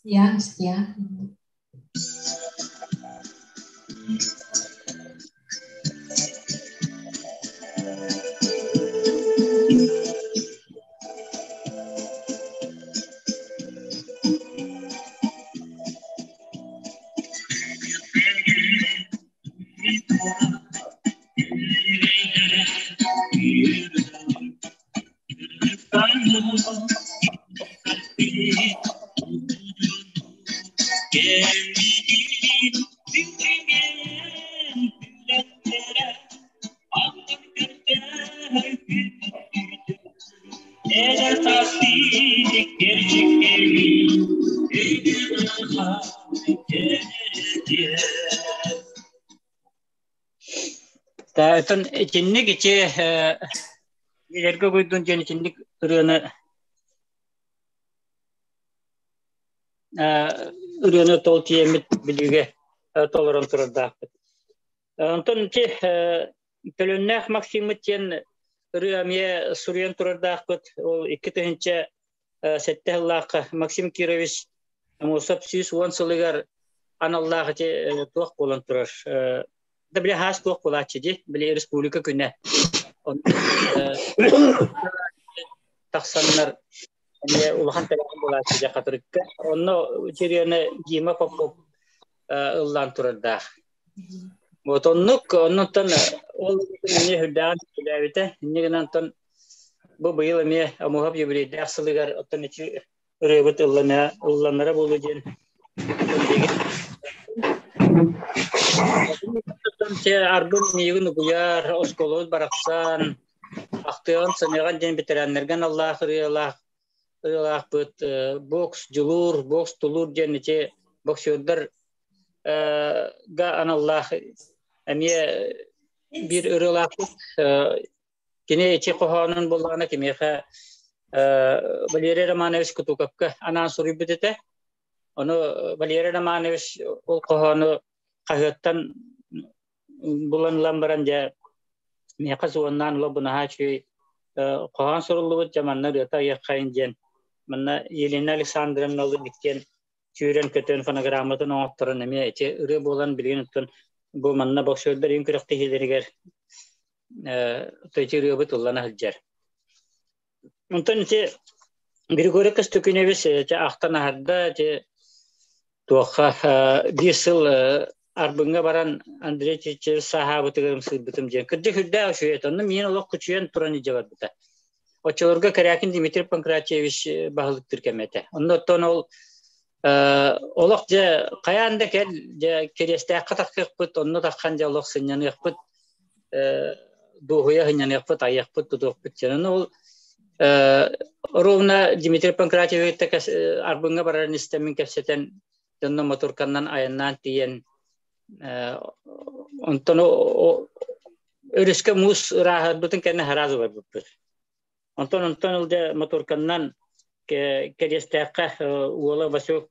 Истиэх, истиэх. Таайтан итинник ити Билэргэ угуйдун диэн итинник ырыаны ырыаны тол тиэммит билиигэ толорон турардаахпыт. Онтон ити Төлөннөөх Максиммыт диэн ырыа эмиэ суруйан турардаахпыт. Ол 2007 сыллаахха Максим Кирович Амосов 110 сылыгар аналлаах ити туох буолан турар. Да били хаас туох буолааччы дии, били республика күнэ. Тахсаннар эмиэ улахан тэрээһин буолааччы дьэ Хатырыкка. Онно ырыаны Дима Попов ыллаан турардаах. Вот оннук, оннуттан ол эмиэ үрдээҕин үлээбитэ. Инньэ гынан онтон бу быйыл эмиэ Омуһап юбилейдаах сылыгар оттон ити ырыабыт ыллана ылланара буолуо диэн аргын миигин угуйар, оскуолабыт барахсан, ахтыаҕын саныаҕын диэн бэтэрээннэргэ аналлаах ырыалаах ырыалаахпыт бокс дьулуур, бокс тулуур диэн ити боксердар га аналлаах эмиэ биир ырыалаахпыт. Кини ити хоһоонун буоллаҕына кимиэхэ Валерий Романович Кутуковка анаан суруйбут этэ. Ону Валерий Романович ол хоһоону хаһыаттан булан ылан баран дьэ миэхэ суоннаан ыла бунаһаа үчүгэй хоһоон суруллубут дьэ манна ырыата айыаххайын диэн манна Елена Александровналыын иккиэн сүүрэн-көтөн фонограмматын оҥотторон эмиэ ити ырыа буолан билигин оттон бу манна боксердар иин күрэхтэһиилэригэр ити ырыабыт ыллана сылдьар. Онтон ити Григорий Костюкиневич ити ахтан аһарда ити туохха биир сыл Арбыҥҥа баран Андрей Чичев сааһаабытыгар ымсыырбытым диэн. Кырдьык үрдээх үчүгэй этэ. Онно миин олох кучуйан туран илдьэ барбыта. Оччолорго Корякин Дмитрий Панкратьевич баһылыктыыр кэмэ этэ. Онно оттон ол олох дьэ хайаан да кэл дьэ Кириэстээххэ тахсыахпыт, онно таххан дьэ олох сынньаныахпыт, дуоһуйа сынньаныахпыт, айыахпыт, тутуохпут диэн. Ону ол ровно Дмитрий Панкратьевич Арбыҥҥа барарын истэммин кэпсэтэн дьонно моторканнан айаннаан тиийэн онтон өрүскэ муус ырааһырбытын кэннэ сразу барбыппыт. Онтон онтон ыл дьэ моторканнан Кэриэстээххэ уола Васек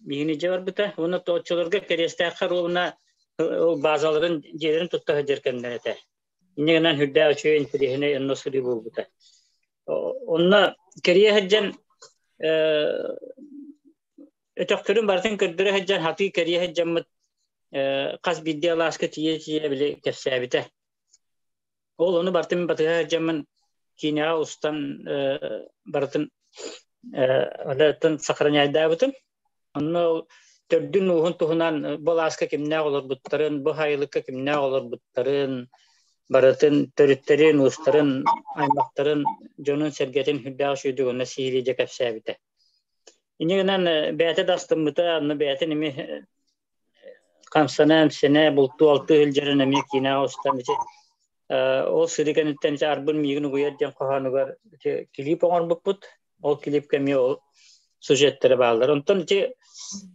миигин илдьэ барбыта. Уонна оччолорго Кэриэстээххэ ровно ол базаларын дьиэлэрин тутта сылдьар кэмнэр этэ. Инньэ гынан сүрдээх үчүгэй интэриэһинэй онно сырыы буолбута. Онно кэрийэ сылдьан өтөхтөрүн барытын көрдөрө сылдьан хатыы кэрийэ сылдьаммыт хас биирдии алааска тиийэ-тиийэ били кэпсээбитэ. Ол ону барытын батыһа сылдьаммын киинэҕэ устан барытын оттон сохраняйдаабытым. Онно ол төрдүн-ууһун туһунан бу алааска кимнээх олорбуттарын, бу сайылыкка кимнээх олорбуттарын, барытын төрүттэрин, уустарын, аймахтарын, дьонун-сэргэтин сүрдээх үчүгэйдик онно сиһилии дьэ кэпсээбитэ. Инньэ гынан бэйэтэ да астыммыта, онно бэйэтин эмиэ хамсана-имсэнэ, бултуу-алтыы сылдьарын эмиэ киинэҕэ устан ити ол сырыы кэнниттэн ити Арбын миигин угуйар диэн хоһоонугар ити клип оҥорбуппут. Ол клипкэ эмиэ ол сюжеттэрэ бааллар. Онтон ити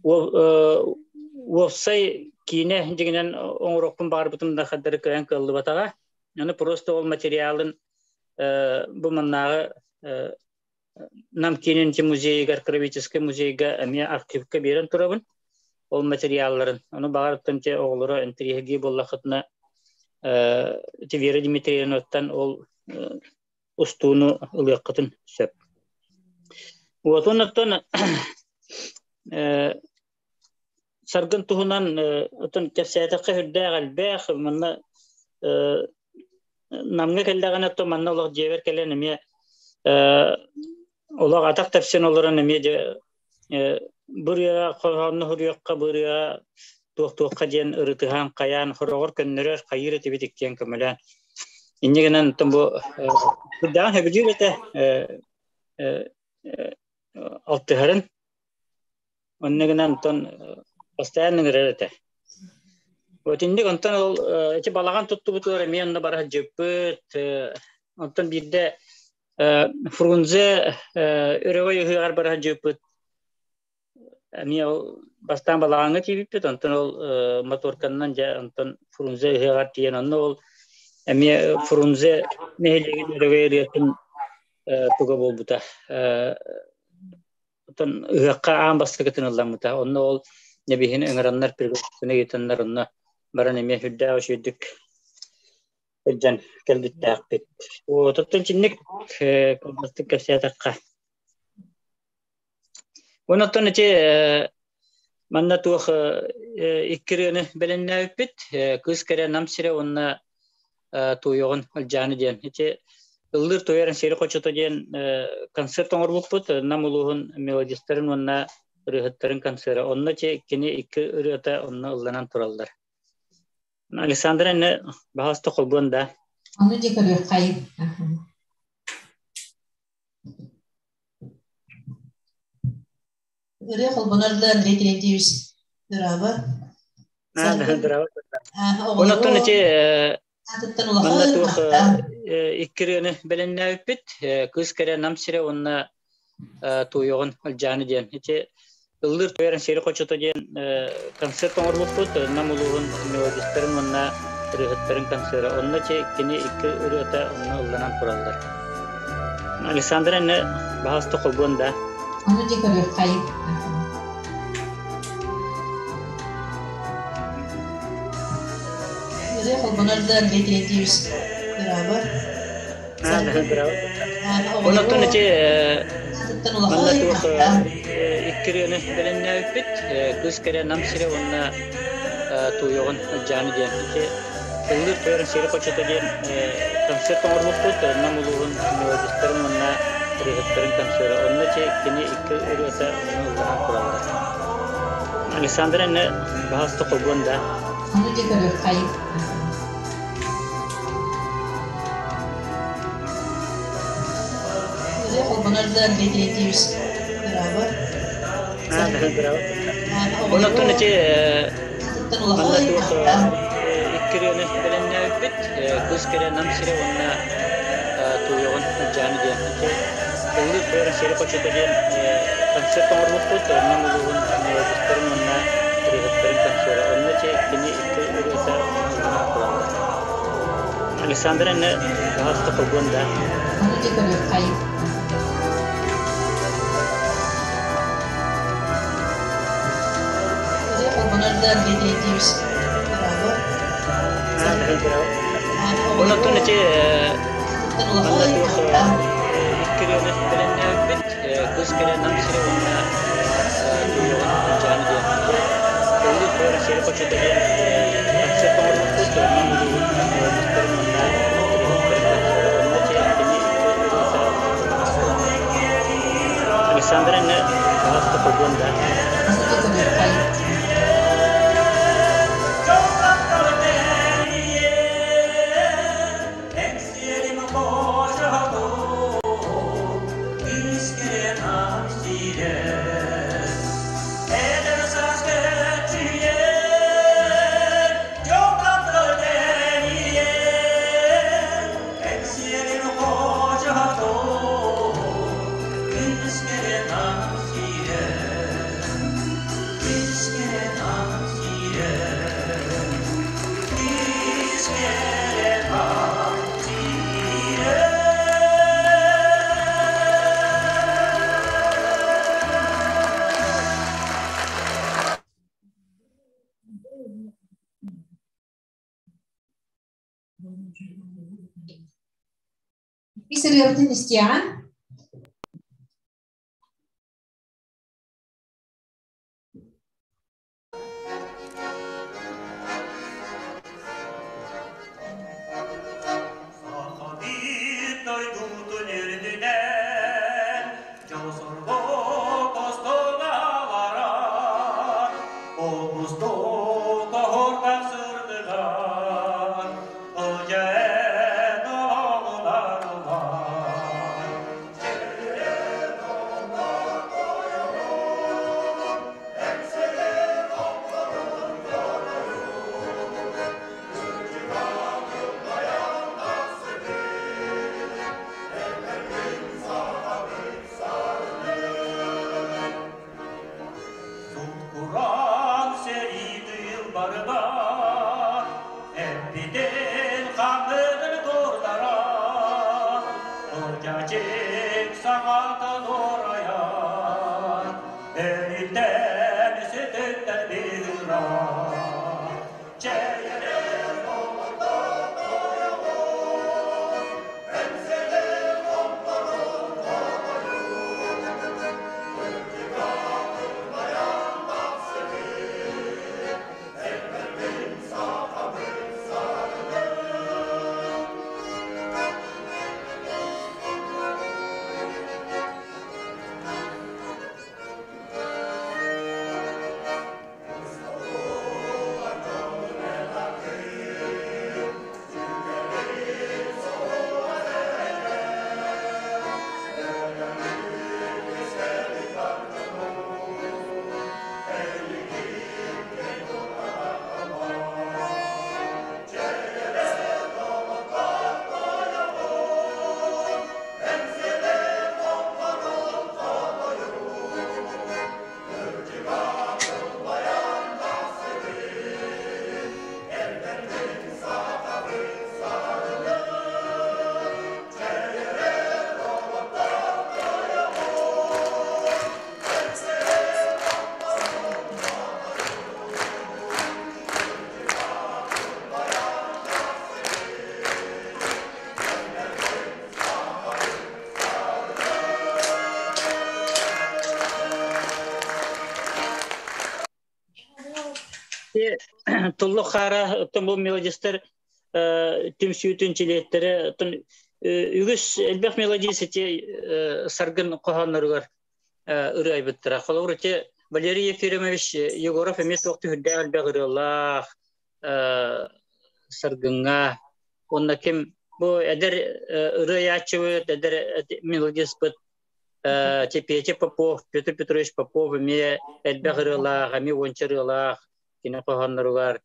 уопсай киинэ дьиҥинэн оҥоруохпун баҕарбытым да хардары кыайан кыаллыбатаҕа. Аны просто ол материалын бу маннааҕы Нам киинин музейыгар, краеведческай музейга эмиэ архивка биэрэн турабын ол материалларын. Ону баҕар те оҕолоро интэриэһиргии буоллаххытына ити Вера Дмитриевнаттан ол устууну ылыаххытын сөп. Вот оннуттан Саргын туһунан отон кэпсээтэххэ сүрдээх элбэх. Манна Намҥа кэллэҕинэ то манна олох дьиэбэр кэлэн эмиэ олох атах тэпсэн олорон эмиэ дьэ бырыа хоһоонно суруйуохха бырыа туох-туохха диэн ырытыһан хайаан хороҕор көннөрөр хайыыр этибит иккиэн көмөлөөн инньэ гынан оттон бу сүрдээҕин сөбүлүүр этэ алтыһарын Онно гынан онтон постоянно ыҥырар этэ. Вот инник онтон ол ити балаҕан туттубутугар эмиэ онно бара сылдьыппыт. Онтон биирдэ Фрунзе өрөгөй ыһыаҕар бара сылдьыппыт. Эмиэ ол бастаан балаҕаҥҥа тиийбиппит, онтон ол моторканнан дьэ онтон Фрунзе ыһыаҕар тиийэн онно ол эмиэ Фрунзе нэһилиэгин өрөгөй ырыатын туга буолбута. Оттон ыһыахха аан бастакытын ылламмыта. Онно ол нэбиһини ыҥыраннар, приглашение ыытаннар онно баран эмиэ сүрдээх үчүгэйдик сылдьан кэлбиттээхпит. Оттон итинник кылгастык кэпсээтэххэ. Уонна оттон ити манна туох икки ырыаны бэлэмнээбиппит. Кыыс кэрэ Нам сирэ уонна туойуоҕун Ылдьааны диэн. Ити ыллыыр туойар Сири хочото диэн концерт оҥорбуппут Нам улууһун мелодистарын уонна ырыаһыттарын концера. Онно кини икки ырыата онно ылланан тураллар. Александра инне баһаста холбуон да. Ону дьэ көрүөххэй. Ырыа холбонор да Андрей Терентьевич дорообо. Дорообо. Онтон ити манна туох икки ырыаны бэлэмнээбиппит. Кыыс кэрэ Нам сирэ уонна Туойоҕун Ылдьааны диэн. Ити ыллыыр туойар сири хочото диэн концерт оҥорбуппут. Нам улууһун мелодистарын уонна ырыаһыттарын концера. Онно кини икки ырыата онно ылланан тураллар. Александра инне баһаста холбуон да. Ону дьэ көрүөххэй. Ырыа холбонор да Андрей Терентьевич дорообо. Онтон ити манна туох икки ырыаны бэлэмнээбиппит. Кыыс кэрэ Нам сирэ уонна Туойоҕун Ылдьааны диэн. Ити Ыллыыр туойар сири хочото диэн концерт оҥорбуппут. Нам улууһун мелодистарын уонна ырыаһыттарын концера. Онно кини икки ырыата онно ылланан тураллар. Александра инне баһаста холбуон да. Ону дьэ көрүөххэй. Ырыа холбонор да Андрей Терентьевич дорообо. Онтон ити манна туох икки ырыаны бэлэмнээбиппит. Кыыс кэрэ Нам сирэ уонна Туойоҕун Ылдьааны диэн. Ити Ыллыыр туойар сири хочото диэн концерт оҥорбуппут. Нам улууһун мелодистарын уонна ырыаһыттарын концера. Онно кини икки ырыата онно ылланан тураллар. Александра инне баһаста холбуон да. Ону дьэ көрүөххэй. Ырыа холбонор да Андрей Терентьевич дорообо. Онтон ити манна туох икки ырыаны бэлэмнээбиппит. Кыыс кэрэ Нам сирэ уонна Туйаҕын Ылдьааны диэн. Ыллыыр туойар сири хочото диэн концерт оҥорбуппут. Нам улууһун мелодистарын уонна ырыаһыттарын концера. Онно кини икки ырыата Александра инне баһаста холбуон да. Ис ырыабытын истиэҕиҥ. Өлүүттэн, сүтүктэн быыһыыр. Чэйэрэ доҕотторугун, Эҥсэлэр ломпорун хотойун, Кырдьыга кылбайан тахсыбыт, Элбэрбин сахабыт саргын. Туллук хаара оттон бу мелодистар түмсүүтүн чилиэттэрэ оттон үгүс элбэх мелодист ити саргын хоһоонноругар ырыа айбыттара. Холобур ити Валерий Ефимович Егоров эмиэ суох түһүрдээх элбэх ырыалаах саргыҥҥа уонна ким бу эдэр ырыайааччыбыт, эдэр мелодиспыт Петя Попов, Петр Петрович Попов эмиэ элбэх ырыалаах, эмиэ уонча ырыалаах кини хоһоонноругар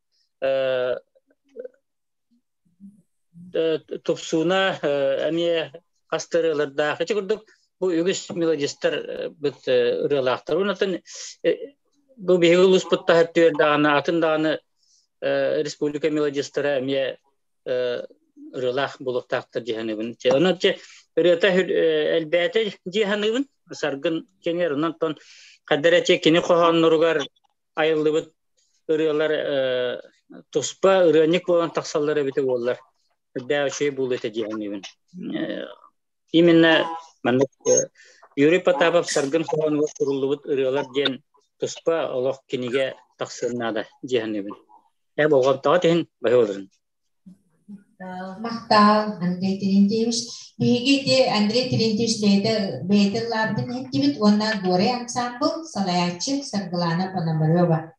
Тупсууна эмиэ хас да ырыалардаах. Ити курдук бу үгүс мелодистар быт ырыалаахтар. Онон бу биһиги улууспут таһыттыыр даҕаны, атын даҕаны республика мелодистара эмиэ ырыалаах буолуохтаахтар дии саныыбын. Онон ырыата элбээтэ дии саныыбын. Саргын кэҥэр, онон хаддар эти кини хоһоонноругар айыллыбыт ырыалар туспа ырыанньык буолан тахсаллар эбитэ буоллар үрдээх үчүгэй буолуо этэ дии саныыбын. Именно маннык Юрий Потапов Саргын хоһоонугар суруллубут ырыалар диэн туспа олох кинигэ тахсыан наада дии саныыбын. Ээ болҕомтоҕо түһүн баһы олорун. Махтал, Андрей Терентьевич. Биһиги ити Андрей Терентьевич бэйэтэ бэйэтэ ыллаабытын иһиттибит уонна Горе ансамбл салайааччы Саргылана Пономарева.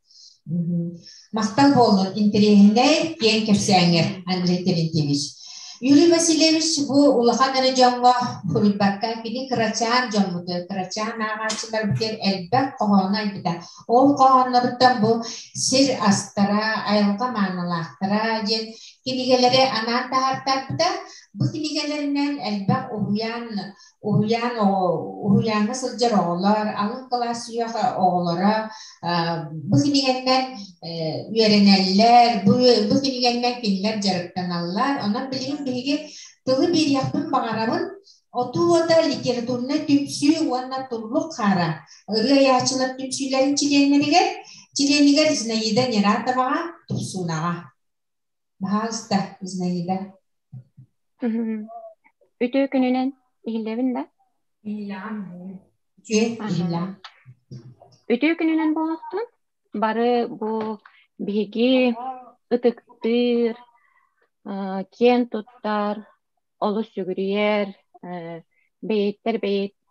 Махтал буоллун интэриэһинэй киэҥ кэпсээҥҥэр, Андрей Терентьевич. Юрий Васильевич бу улахан эрэ дьоҥҥо суруйбакка, кини кырачаан дьоммутугар, кырачаан ааҕааччыларбытыгар элбэх хоһоону айбыта. Ол хоһоонноруттан бу сир астара, айылҕа маанылаахтара диэн кинигэлэри анаан таһаартарбыта. Бу кинигэлэринэн элбэх уһуйаан уһуйаан уһуйааҥҥа сылдьар оҕолор, алын кылаас сүһүөх оҕолоро бу кинигэннэн үөрэнэллэр, бу кинигэннэн кинилэр дьарыктаналлар. Онон билигин биһиги тылы биэриэхпин баҕарабын. Отуу уота литературнай түмсүү уонна Туллук хаара ырыа айааччылар түмсүүлэрин чилиэннэригэр, чилиэнигэр Зинаида Нератоваҕа, Тупсуунаҕа. Баһаалыста, Зинаида. Үтүө күнүнэн иһиллэбин да? Иһиллэҕин. Үтүө иһиллэҕин. Үтүө күнүнэн буолуохтун. Бары бу биһиги ытыктыыр, киэн туттар, олус сүгүрүйэр, бэйиэттэр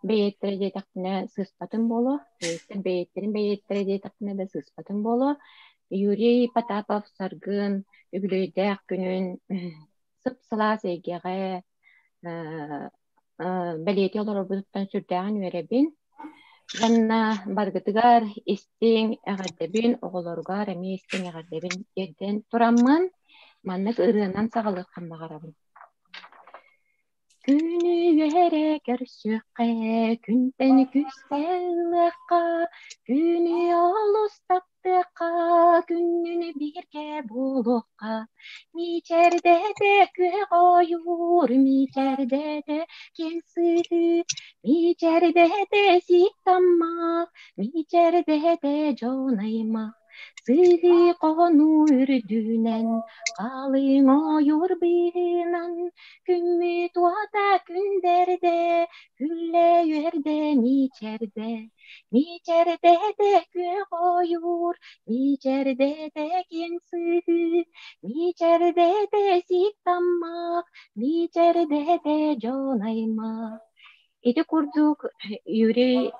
бэйиэттэрэ диэтэхпинэ сыыспатым буолуо, бэйиэттэр бэйиэттэрин бэйиэттэрэ диэтэхпинэ да сыыспатым буолуо. Юрий Потапов Саргын үбүлүөйдээх күнүн сып-сылаас эйгэҕэ бэлиэтии олорорбутуттан сүрдээҕин үөрэбин. Уонна барыгытыгар истиҥ эҕэрдэбин, оҕолоругар эмиэ истиҥ эҕэрдэбин тиэрдэн тураммын, маннык ырыанан саҕалыаххын баҕарабын. Күнү үөрэ көрсүөххэ, күнтэн күстэл ылыахха, күнү олус таптыахха, күннүн бииргэ буолуохха. Мичээрдэтэ күөх ойуур, мичээрдэтэ киэҥ сыһыы, мичээрдэтэ сиик таммах, мичээрдээтэ дьон аймах. Сыһыы хонуу үрдүнэн, халыҥ ойуур быыһынан, күммүт уота күндэрдэ, күллэ үөрдэ мичээрдэ. Мичээрдээтэ күөх ойуур, мичээрдээтэ киэҥ сыһыы, мичээрдээтэ сиик таммах, мичээрдээтэ дьон аймах. Ити курдук Юрий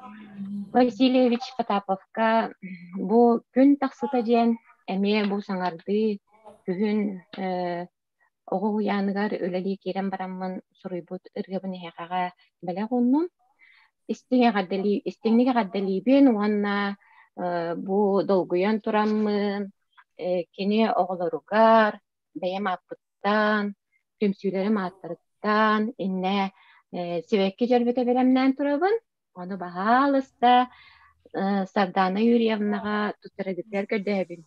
Васильевич Потаповка бу күн тахсыта диэн эмиэ бу саҥардыы күһүн оҕо уһуйааныгар үлэлии киирэн бараммын суруйбут ырыабын эһиэхэҕэ бэлэх ууннум. Истиҥ эҕэрдэлии истиҥник эҕэрдэлиибин уонна бу долгуйан тураммын кини оҕолоругар бэйэм ааппыттан, түмсүүлэрим ааттарыттан иннэ сибэкки дьөрбөтө бэлэмнээн турабын. Ону баһаалыста Сардаана Юрьевнаҕа туттараргытыгар көрдөһөбүн.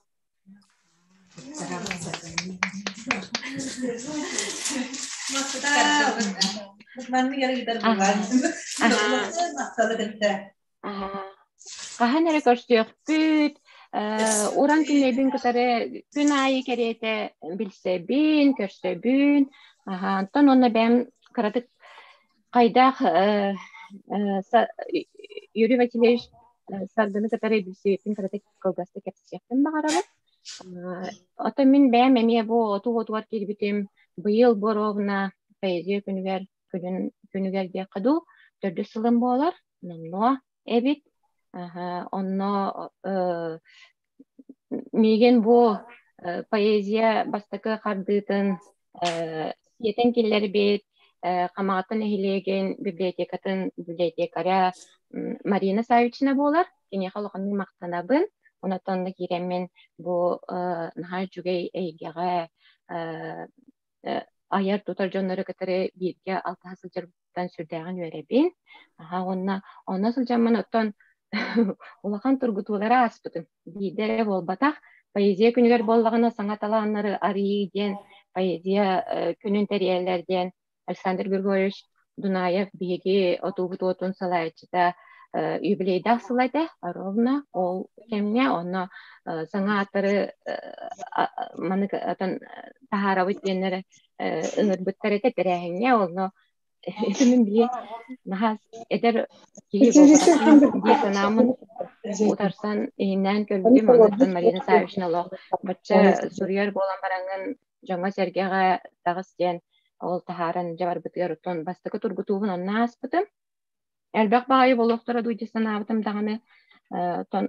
Хаһан эрэ көрсүөхпүт, уран күннэйбин кытары күн аайы кэриэтэ билсэбин, көрсөбүн. Онтон уонна бэйэм кыратык хайдах Юрий Васильевич Сарданы кытары билсибиппин кыратык кылгастык кэпсиэхпин баҕарабын. Оттон мин бэйэм эмиэ бу оту уотугар киирбитим быйыл бу ровно поэзия күнүгэр күнүн күнүгэр диэххэ дуу төрдүс сылым буолар номнуо эбит. Онно миигин бу поэзия бастакы хардыытын сиэтэн киллэрбит Хамаҕатта нэһилиэгин библиотекатын библиотекаря Марина Савична буолар. Киниэхэ улаханнык махтанабын. Онтон да киирэммин бу наһаа үчүгэй эйгэҕэ айар-тутар дьоннору кытары бииргэ алтыһа сылдьарбыттан сүрдээҕин үөрэбин. Аһа уонна онно сылдьаммын оттон улахан тургутуулары ааспытым. Биирдэ эрэ буолбатах. Поэзия күнүгэр буоллаҕына саҥа талааннары арыйыы диэн поэзия күнүн тэрийэллэр диэн Александр Григорьевич Дунаев биһиги отуубут уотун салайааччыта юбилейдаах сыла этэ ровно ол кэмҥэ онно саҥа ааттары маннык атын таһаарабыт диэннэр ыҥырбыттар этэ тэрээһиҥҥэ онно итинин били наһаа эдэр киһи буолбатахпын дии санааммын утарсан иһиннээн көрбүтүм оннуттан Марина Саввична олох бачча суруйар буолан бараҥҥын дьоҥҥо-сэргэҕэ таҕыс диэн ол таһааран дьэ барбытыгар оттон бастакы тургутуубун онно ааспытым. Элбэх баҕайы буолуохтара дуу дии санаабытым даҕаны оттон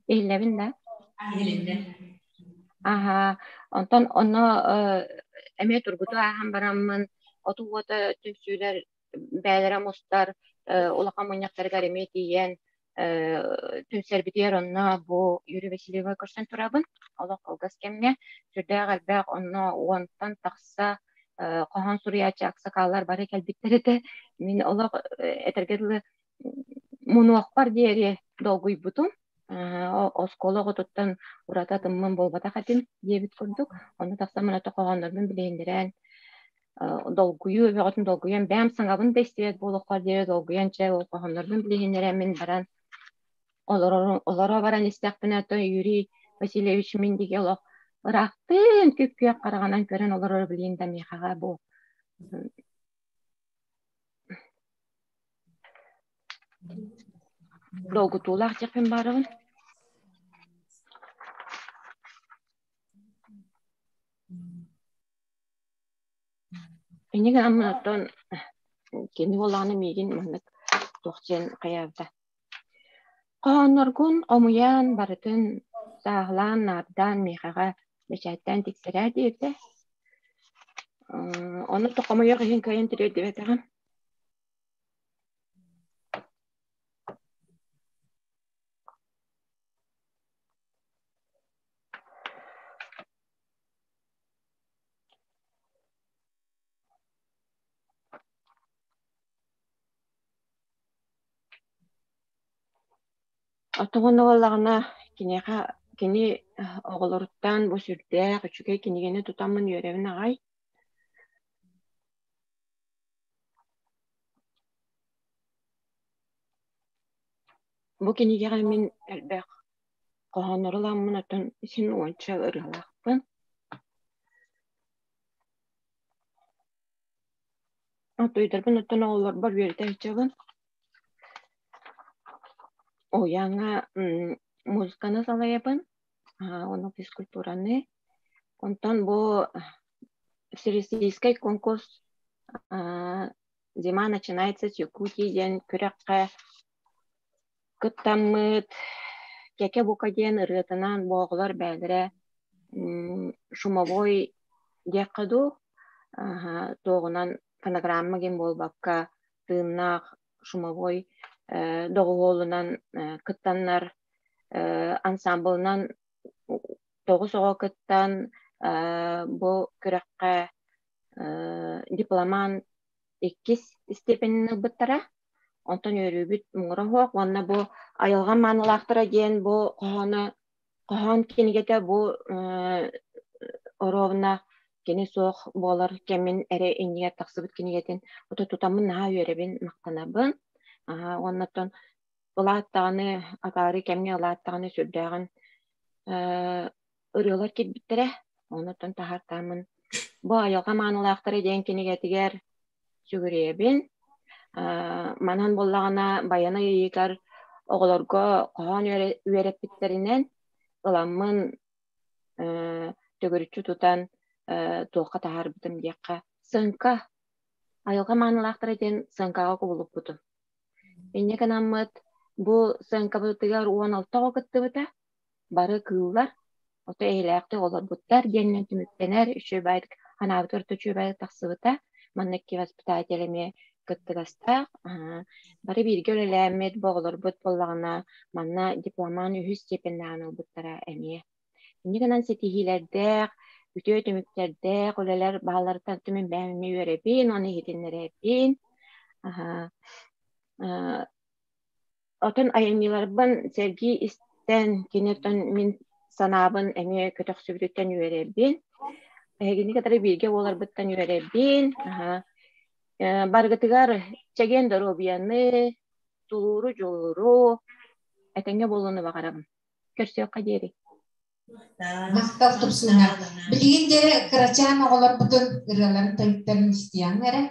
Иһиллэбин да? Иһилиннэ. Аһа, онтон онно эмиэ тургуту ааһан бараммын оту уота түмсүүлэр бэйэлэрэ мустар улахан мунньахтарыгар эмиэ тиийэн түмсэрбитигэр онно бу Юрий Васильевы көрсөн турабын. Олох кылгас кэмҥэ сүрдээх элбэх онно уонтан тахса хоһоон суруйааччы аксакаллар бары кэлбиттэр этэ. Мин олох этэргэ дылы мунуохпар диэри долгуйбутум. Оскуола оҕотуттан ураты атыммын буолбатах этим диэбит курдук. Онно тахсан мин ото хоһооннорбун билиһиннэрэн долгуйуу бөҕөтүн долгуйан бэйэм саҥабын да истибэт буолуохпар диэри долгуйан чэ ол хоһооннорбун билиһиннэрэн мин баран олоро баран истэхпинэ то Юрий Васильевич мин диэки олох ыраахтыын күп-күөх хараҕынан көрөн олорор билиин да миэхэҕэ бу долгутуулаах диэхпин баарабын. Инньэ гынан оттон кини буоллаҕына миигин маннык туох диэн хайаабыта. Хоһоонноргун хомуйан барытын сааһылаан, наардаан миэхэҕэ бэчээттээн тиксэрээ диэбитэ. Ону хомойуох иһин кыайан тириэрдибэтэҕим. Оттон буоллаҕына киниэхэ кини Оҕолоруттан бу сүрдээх үчүгэй кинигэни тутаммын үөрэбин аҕай. Бу кинигэҕэ мин элбэх хоһооннору ыламмын, оттон син уонча ырыалаахпын. Отуйдарбын оттон оҕолорбор үөрэтэ сылдьабын. Уһуйааҥҥа музыканы салайабын, уонна физкультураны. Онтон бу всероссийскай конкурс «Зима начинается с Якутии» диэн күрэххэ кыттаммыт Кэкэ Бука диэн ырыатынан бу оҕолор бэйэлэрэ шумовой диэххэ дуу, туоҕунан фонограмма диэн буолбакка тыыннаах шумовой доҕуһуолунан кыттаннар ансамблынан 9 оҕо кыттан бу күрэххэ дипломант иккис степенин ылбыттара. Онтон үөрүүбүт муҥура суох уонна бу айылҕа маанылаахтара диэн бу хоһооно хоһоон кинигэтэ бу оруобуна кини суох буолар кэмин эрэ иннигэр тахсыбыт кинигэтин ото тутаммын наһаа үөрэбин, махтанабын. Уонна оттон ылааттаҕаны акаары кэмҥэ ылааттаҕаны сүрдээҕин ырыалар киирбиттэрэ. Онуттан таһаартааммын бу айылҕа маанылаахтара диэн кинигэтигэр сүгүрүйэбин. Манан буоллаҕына Байанай ыйыгар оҕолорго хоһоон үөрэппиттэринэн ыламмын төгүрүччү тутан туохха таһаарбытым диэххэ сыаҥка айылҕа маанылаахтара диэн сыаҥкаҕа кубулуппутум. Инньэ гынаммыт бу сыаҥкабытыгар 16 оҕо кыттыбыта. Бары кыыллар, ото эйэлээхтик олорбуттар диэнинэн түмүктэнэр, үчүгэйдик анаабыт орто үчүгэйдик тахсыбыта. Манна икки воспитатель эмиэ кыттыгастаах. Бары бииргэ үлэлээммит бу оҕолорбут буоллаҕына, манна дипломан үһүс степеннээҕин ылбыттара эмиэ. Инньэ гынан ситиһиилэрдээх, үтүө түмүктэрдээх үлэлэр баалларыттан түмүн бэйэм эмиэ үөрэбин, уонна иһитиннэрэбин. Оттон айымньыларбын сэргии истэн, кини оттон мин санаабын эмиэ көтөхсүбүтүттэн үөрэбин. Эһигини кытары бииргэ буоларбыттан үөрэбин. Барыгытыгар чэгиэн доруобуйаны, тулууру, дьулууру, этэҥҥэ буолууну баҕарабын. Көрсүөххэ диэри. Махтал тупсуна. Билигин дьэ кырачаан оҕолорбутун ырыаларын тойуктарын истиэҕиҥ эрэ.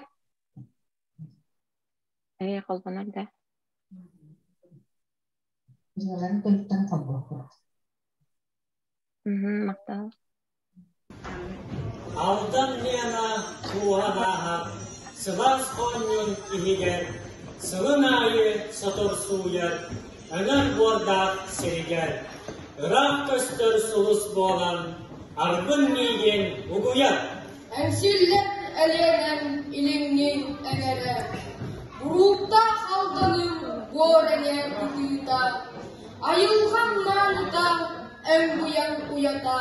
Ээ, холбонор да. Ырыаларын тойуктан холбуохпут. Махтал. Алдан Лена кууһан ааһар сылаас хоонньун иһигэр сылын аайы соторсууйар өҥөр буордаах сиригэр ыраах көстөр сулус буолан арбын миигин угуйар. Эҥсиллэр Элиэнэм илиҥҥи эҥэрэ, Бурууктаах Алданым буор эҥээр кытыыта, Айылҕам мааныта, өҥ-быйаҥ уйата,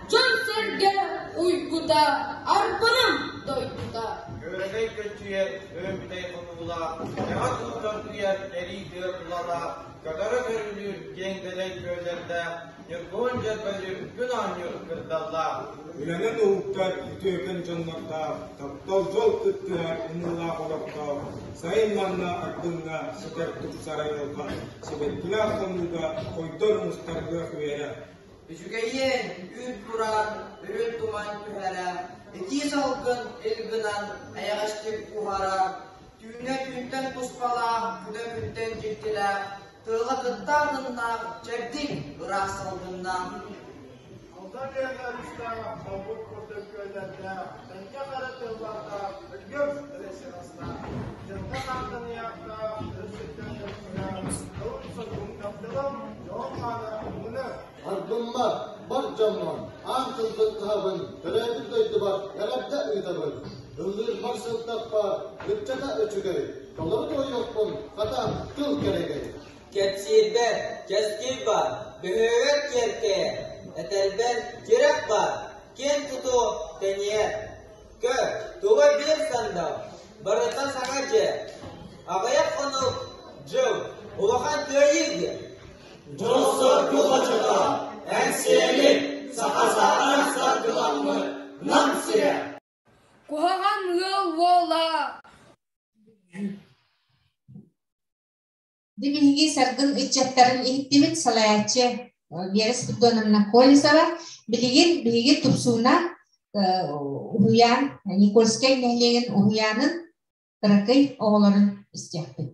Дьон-сэргэ уйгута, арбыным дойдута. Күөрэгэй көччүйэр өөмүтэй хонуулаах, кэҕэ куутан куйар эрий тыа тулалаах, көтөрө көрүлүүр киэҥ дэлэй күөллэрдээх, Ньургуһун дьөрбөлүүр күн оонньуур кырдаллаах. Үлэнэн уһуктар үтүөкэн дьоннордоох, таптал дьол кыттыһар ымыылаах олохтоох, сайын манна Аргыҥҥа сытар тупсар айылҕа, сибэккилээх хонууга хойдор мустар лыах үөрэ. Үчүгэйиэн үүт турар, үрүн туман түһэрэ, итии салгын ил гынан эйэҕэстик уһара, түүнэ түүнтэн туспалаах, күнэ күнтэн дьиктилээх, Тыала кытта атыннаах, чэбдик, ыраас салгыннаах. Алдан Лена өрүстээх, холбук курдук күөллэрдээх, тэҥкэ хара тыллардаах, өлгөм өрөсүрастаах, дьылҕа хаантаныйаахтаах, өрүс үттэн көрсүлээх, тылым сотугун тапталым, дьоһун хаана муна. Аргыммар, бар дьоммор, аан тылбын ыһабын, төрөөбүт дойдубар эҕэрдэ ыытабын. Ыллыырбар сылтахпар, ыччата үчүгэй, толору туойуохпун, хата, тыл кэрэгэй. Кэпсиирбэр кэскил баар, бөһүөлэк киэркэйэр, этэрбэр тирэх баар, киэн тутуу тэнийэр. Көр, тула биир сандал, барыта саҥа дьиэ, аҕыйах хонук дьыл, улахан кыайыы диэн. Дьол-соргу хочото! Эҥсиэли, саха саатар саргыламмыт Нам сирэ! Куһаҕан ыал уола Дьэ биһиги Саргын ыччаттарын иһиттибит салайааччы Вера Спиридоновна Колесова. Билигин биһиги Тупсууна уһуйаан Никольскай нэһилиэгин уһуйаанын кыракый оҕолорун истиэхпит.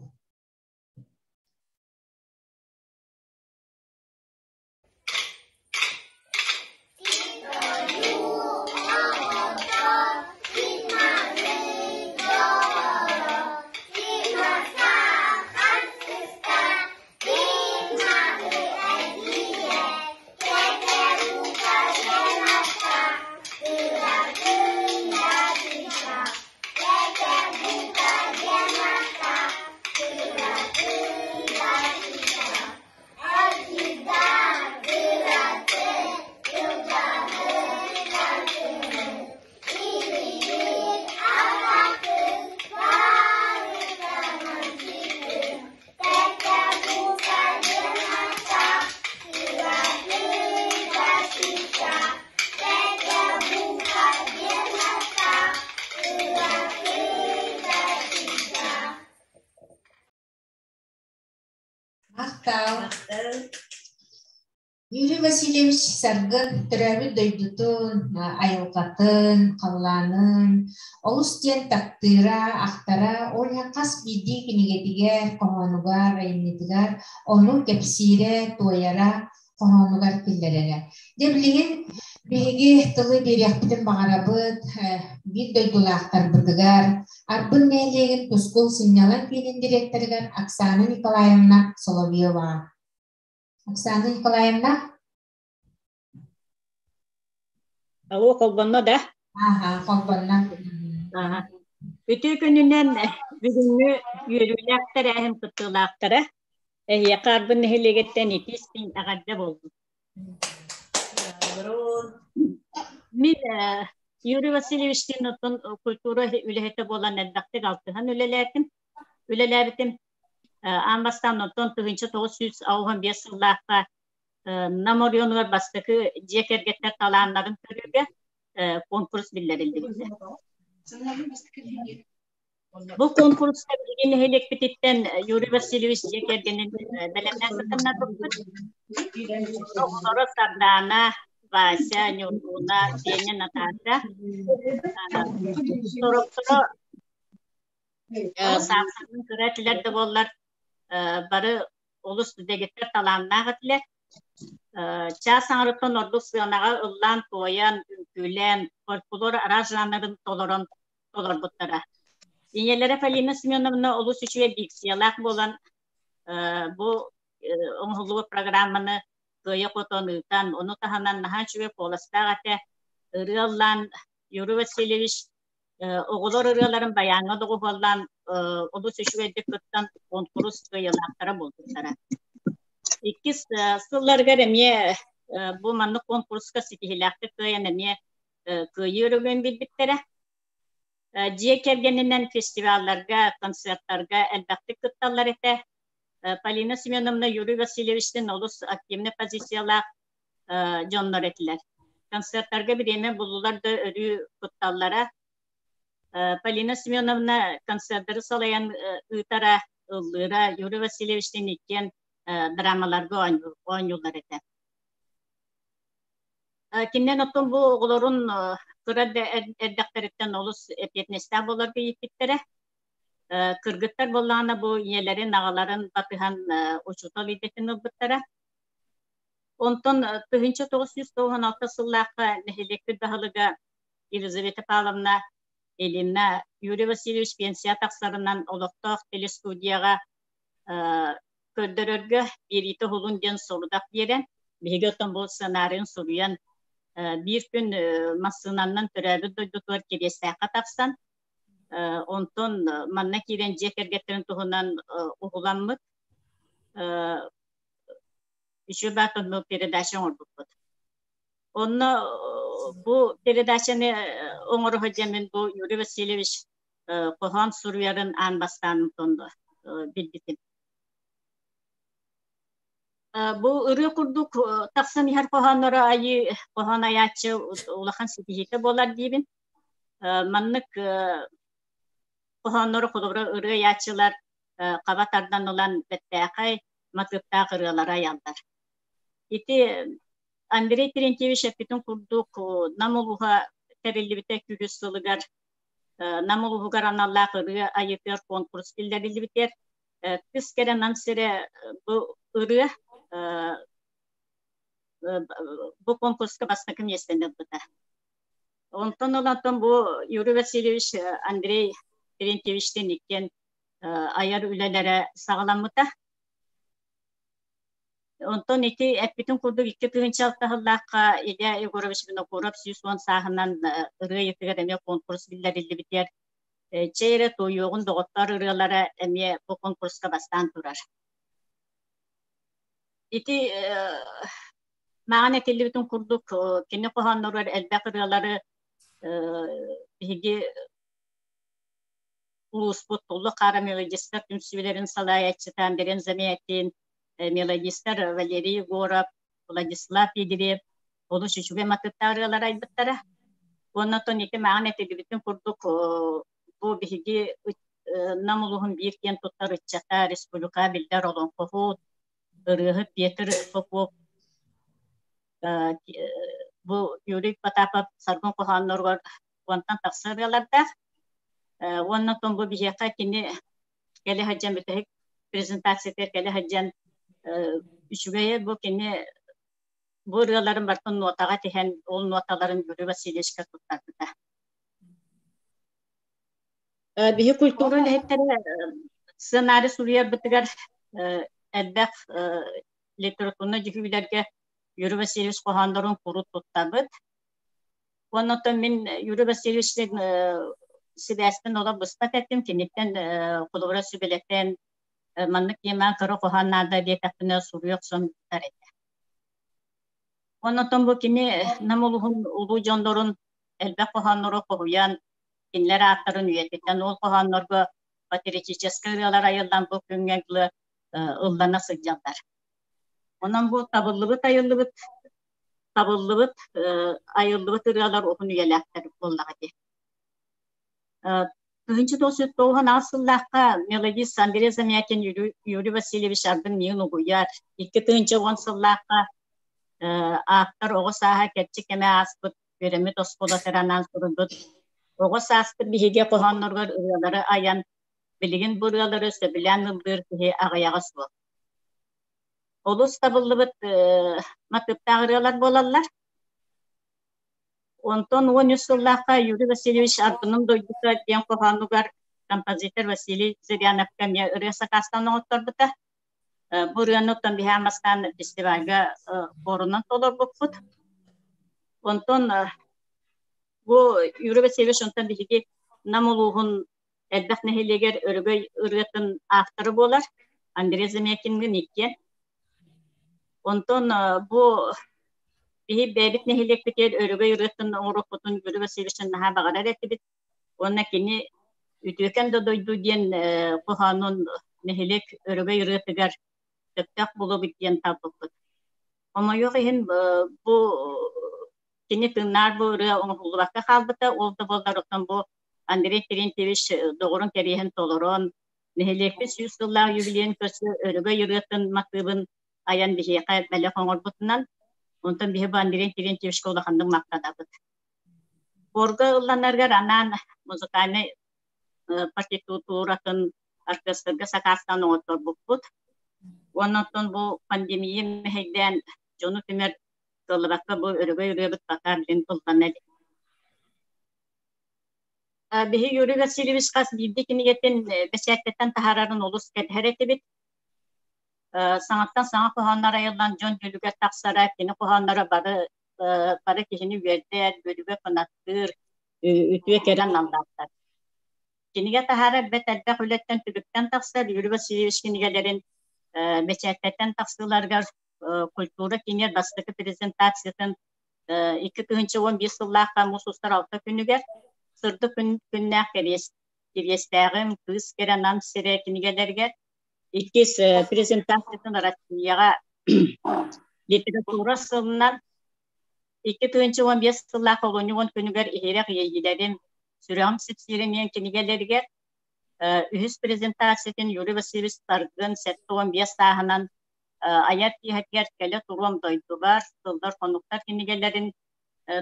Махтал. Юрий Васильевич Саргын төрөөбүт дойдутун, айылҕатын, халлаанын олус диэн таптыыра, ахтара, ол иһин хас биирдии кинигэтигэр, хоһоонугар, айымньытыгар ону кэпсиирэ, туойара, хоһоонугар киллэрэрэ. Дьэ билигин биһиги тылы биэриэхпитин баҕарабыт биир дойдулаахтарбытыгар Арбын нэһилиэгин Тускул сынньалаҥ киинин директорыгар Оксана Николаевна Соловьеваҕа. Оксана Николаевна? Алло, холбонно да? Ага, холбонно. Ага. Үтүө күнүнэн бүгүҥҥү үөрүүлээх тэрээһин кыттыылаахтара Эһиэхэ Арбын нэһилиэгиттэн итии-истиҥ эҕэрдэ буоллун. Мин Юрий Васильевичтыын оттон культура үлэһитэ буолан элбэхтик алтыһан үлэлээтим. Үлэлээбитим. Аан бастаан оттон 1995 сыллаахха Нам оройуонугар бастакы дьиэ кэргэттэр талааннарын көрүүгэ конкурс биллэриллибитэ. Бу куонкуруска биһиги нэһилиэкпититтэн Юрий Васильевич дьиэ кэргэнин бэлэмнээн кытыннарбыппыт. Оҕолоро Сардаана, Вася, Ньургуна, Сеня, Наташа. Сорохторо саахсанын кыра этилэр да буоллар, бары олус дэгиттэр талааннаах этилэр. Чаас аҥарыттан ордук сыанаҕа ыллаан-туойан, үҥкүүлээн, фольклор араас жанрын толорон толорбуттара. Ийэлэрэ Полина Семеновна олус үчүгэй дикциялаах буолан, бу оҥоһуллубут программаны кыайа-хотон ыытан, ону таһынан наһаа үчүгэй куоластаах этэ. Ырыа ыллаан Юрий Васильевич оҕолор ырыаларын байааҥҥа доҕуһуоллаан олус үчүгэйдик кыттан куонкурус кыайыылаахтара буолбуттара. Иккис сылларыгар эмиэ бу маннык куонкуруска ситиһиилээхтик кыайан эмиэ кыайыы өрөгөйүн билбиттэрэ. Дьиэ кэргэнинэн фестивалларга, концерттарга элбэхтик кытталлар этэ. Полина Семеновна Юрий Васильевичтин олус активнай позициялаах дьоннор этилэр. Концерттарга бириэмэ буллулар да өрүү кытталлара. Полина Семеновна концерттары салайан ыытара, ыллыыра, Юрий Васильевичтин иккиэн драмаларга оонньууллар этэ. Кининэн оттон бу оҕолорун кыра эрдэхтэриттэн олус эппиэтинэстээх буоларга ииппиттэрэ. Кыргыттар буоллаҕына бу ийэлэрин, аҕаларын батыһан учуутал идэтин ылбыттара. Онтон 1996 сыллаахха нэһилиэкпит баһылыга Елизавета Павловна Ильина Юрий Васильевич пенсия тахсарынан олохтоох телестудияҕа көрдөрөргө биэриитэ уһулун диэн сорудах биэрэн, биһиги оттон бу сценарийын суруйан, биир күн массыынаннан төрөөбүт дойдутугар Кириэстээххэ тахсан, онтон манна киирэн дьиэ кэргэттэрин туһунан уһуламмыт үчүгэй баатонну передача оҥорбуппут. Онно бу передачаны оҥоро сылдьаммын бу Юрий Васильевич хоһоон суруйарын аан бастаан билбитим. Бу ырыа курдук тахсан иһэр хоһоонноро айыы хоһоон айааччы улахан ситиһиитэ буолар диибин. Маннык хоһооннору холобура ырыа айааччылар хаба тардан ылан бэртээхэй матыыптаах ырыалары айаллар. Ити Андрей Терентьевич эппитин курдук Нам улууһа тэриллибитэ күүһүс сылыгар Нам улууһугар аналлаах ырыа айыытыгар конкурс биллэриллибитигэр Кыс кэрэ Нам сирэ бу ырыа бу конкурска бастакы миэстэни ылбыта. Онтон ылантан бу Юрий Васильевич Андрей Терентьевичтин иккиэн айар үлэлэрэ саҕаламмыта. Онтон ити эппитин курдук 2006 сыллаахха Илья Егорович Винокуров 110 сааһынан ырыа ыйытыгар эмиэ конкурс биллэриллибитигэр чэй эрэ туойуоҕун доҕоттоор ырыалара эмиэ бу конкурска бастаан турар. Ити мааҕын этиллибитин курдук кини хоһоонноругар элбэх ырыалары биһиги улууспут Туллук Хаара мелодистар түмсүүлэрин салайааччыта Андрей Замятин, мелодистар Валерий Егоров, Владислав Егерев олус үчүгэй матыыптаах ырыалары айбыттара. Уонна оттон ити мааҕын этиллибитин курдук бу биһиги Нам улууһун биир киэн туттар ыччата республика биллэр олоҥхоһут, ырыаһыт Петр Попов бу Юрий Потапов Саргын хоһоонноругар уонтан тахса ырыалардаах. Уонна оттон бу биһиэхэ кини кэлэ сылдьан бүтэһик презентациятыгар кэлэ сылдьан үчүгэйэ бу кини бу ырыаларын барытын нотаҕа тиһэн ол ноталарын Юрий Васильевичка туттарбыта. Биһи культура үлэһиттэрэ сценарий суруйарбытыгар элбэх литературнай дьүһүйүүлэргэ Юрий Васильевич хоһооннорун куруук туттабыт. Уонна оттон мин Юрий Васильевичтыын сибээспин олох быспат этим, киниттэн холобура сүбэлэтэн маннык тиэмэҕэ кыра хоһоон наада диэтэхпинэ суруйа охсон ыытар этэ. Уонна оттон бу кини Нам улууһун улуу дьоннорун элбэх хоһооннору хоһуйан, кинилэр ааттарын үйэтитэн, ол хоһооннорго патриотическай ырыалар айыллан бу күҥҥэ дылы ыллана сылдьаллар. Онон бу табыллыбыт айыллыбыт табыллыбыт айыллыбыт ырыалар уһун үйэлээхтэр буоллаҕа дии. 1998 сыллаахха мелодист Андрей Замятин Юрий Васильевич Арбын миигин угуйар. 2010 сыллаахха ааптар оҕо сааһа кэрчик кэмэ ааспыт үөрэммит оскуолатыгар анаан суруйбут оҕо сааспыт биһиги хоһоонноругар ырыалары айан билигин бу ырыалары сөбүлээн ыллыыр киһи аҕыйаҕа суох. Олус табыллыбыт матыыптаах ырыалар буолаллар. Онтон 13 сыллаахха Юрий Васильевич Аргыным дойдута диэн хоһоонугар композитор Василий Зыряновка эмиэ ырыа сакаастаан оҥотторбута. Бу ырыаны оттон биһиэхэ бастаан фестивальга хорунан толорбуппут. Онтон бу Юрий Васильевич онтон биһиги Нам улууһун элбэх нэһилиэгэр өрөгөй ырыатын автора буолар Андрей Замятингын иккиэн. Онтон бу биһи бэйэбит нэһилиэкпитигэр өрөгөй ырыатын оҥоруохпутун Юрий Васильевич наһаа баҕарар этибит. Уонна кини Үтүөкэн да дойду диэн хоһоонун нэһилиэк өрөгөй ырыатыгар сөптөөх буолуобут диэн талбыппыт. Хомойуох иһин бу кини тыыннаах бу ырыа оҥоһуллубакка хаалбыта. Ол да буоллар оттон бу Андрей Терентьевич доҕорун кэриэһин толорон, нэһилиэкпит 100 сыллаах юбилейын көрсө өрөгөй ырыатын матыыбын айан биһиэхэ бэлэх оҥорбутунан, онтон биһи бу Андрей Терентьевичка улаханнык махтанабыт. Хорга ылланарыгар анаан музыкальнай партитуратын оркестрга сакаастаан оҥотторбуппут. Уонна оттон бу пандемия мэһэйдээн дьону түмэр кыаллыбакка бу өрөгөй ырыабыт пока билин ыллана илик. Биһи Юрий Васильевич хас биирдии кинигэтин бэчээттэтэн таһаарарын олус кэтэһэр этибит. Саҥаттан саҥа хоһооннор айыллан дьон дьүлүгэр тахсара, кини хоһоонноро бары бары киһини үөрдэр, үөрүүгэ кынаттыыр, үтүө кэрэ аналлаахтар. Кинигэ таһаарар бэрт элбэх үлэттэн түбүктэн тахсар Юрий Васильевич кинигэлэрин бэчээттэртэн тахсыыларыгар культура киинигэр бастакы презентациятын 2011 сыллаахха муус устар алта күнүгэр сырдык күн күннээх кэриэс Кириэстээҕим Кыыс кэрэ Нам сирэ кинигэлэригэр иккис презентациятын Россияҕа Литература сылынан 2015 сыллаах олунньу уон күнүгэр иһирэх иэйиилэрим сүрэҕим сипсиирин диэн кинигэлэригэр үһүс презентациятын Юрий Васильевич Таргын 75 сааһынан айар киэһэтигэр кэлэ туруом дойдубар сыллар хонуктар кинигэлэрин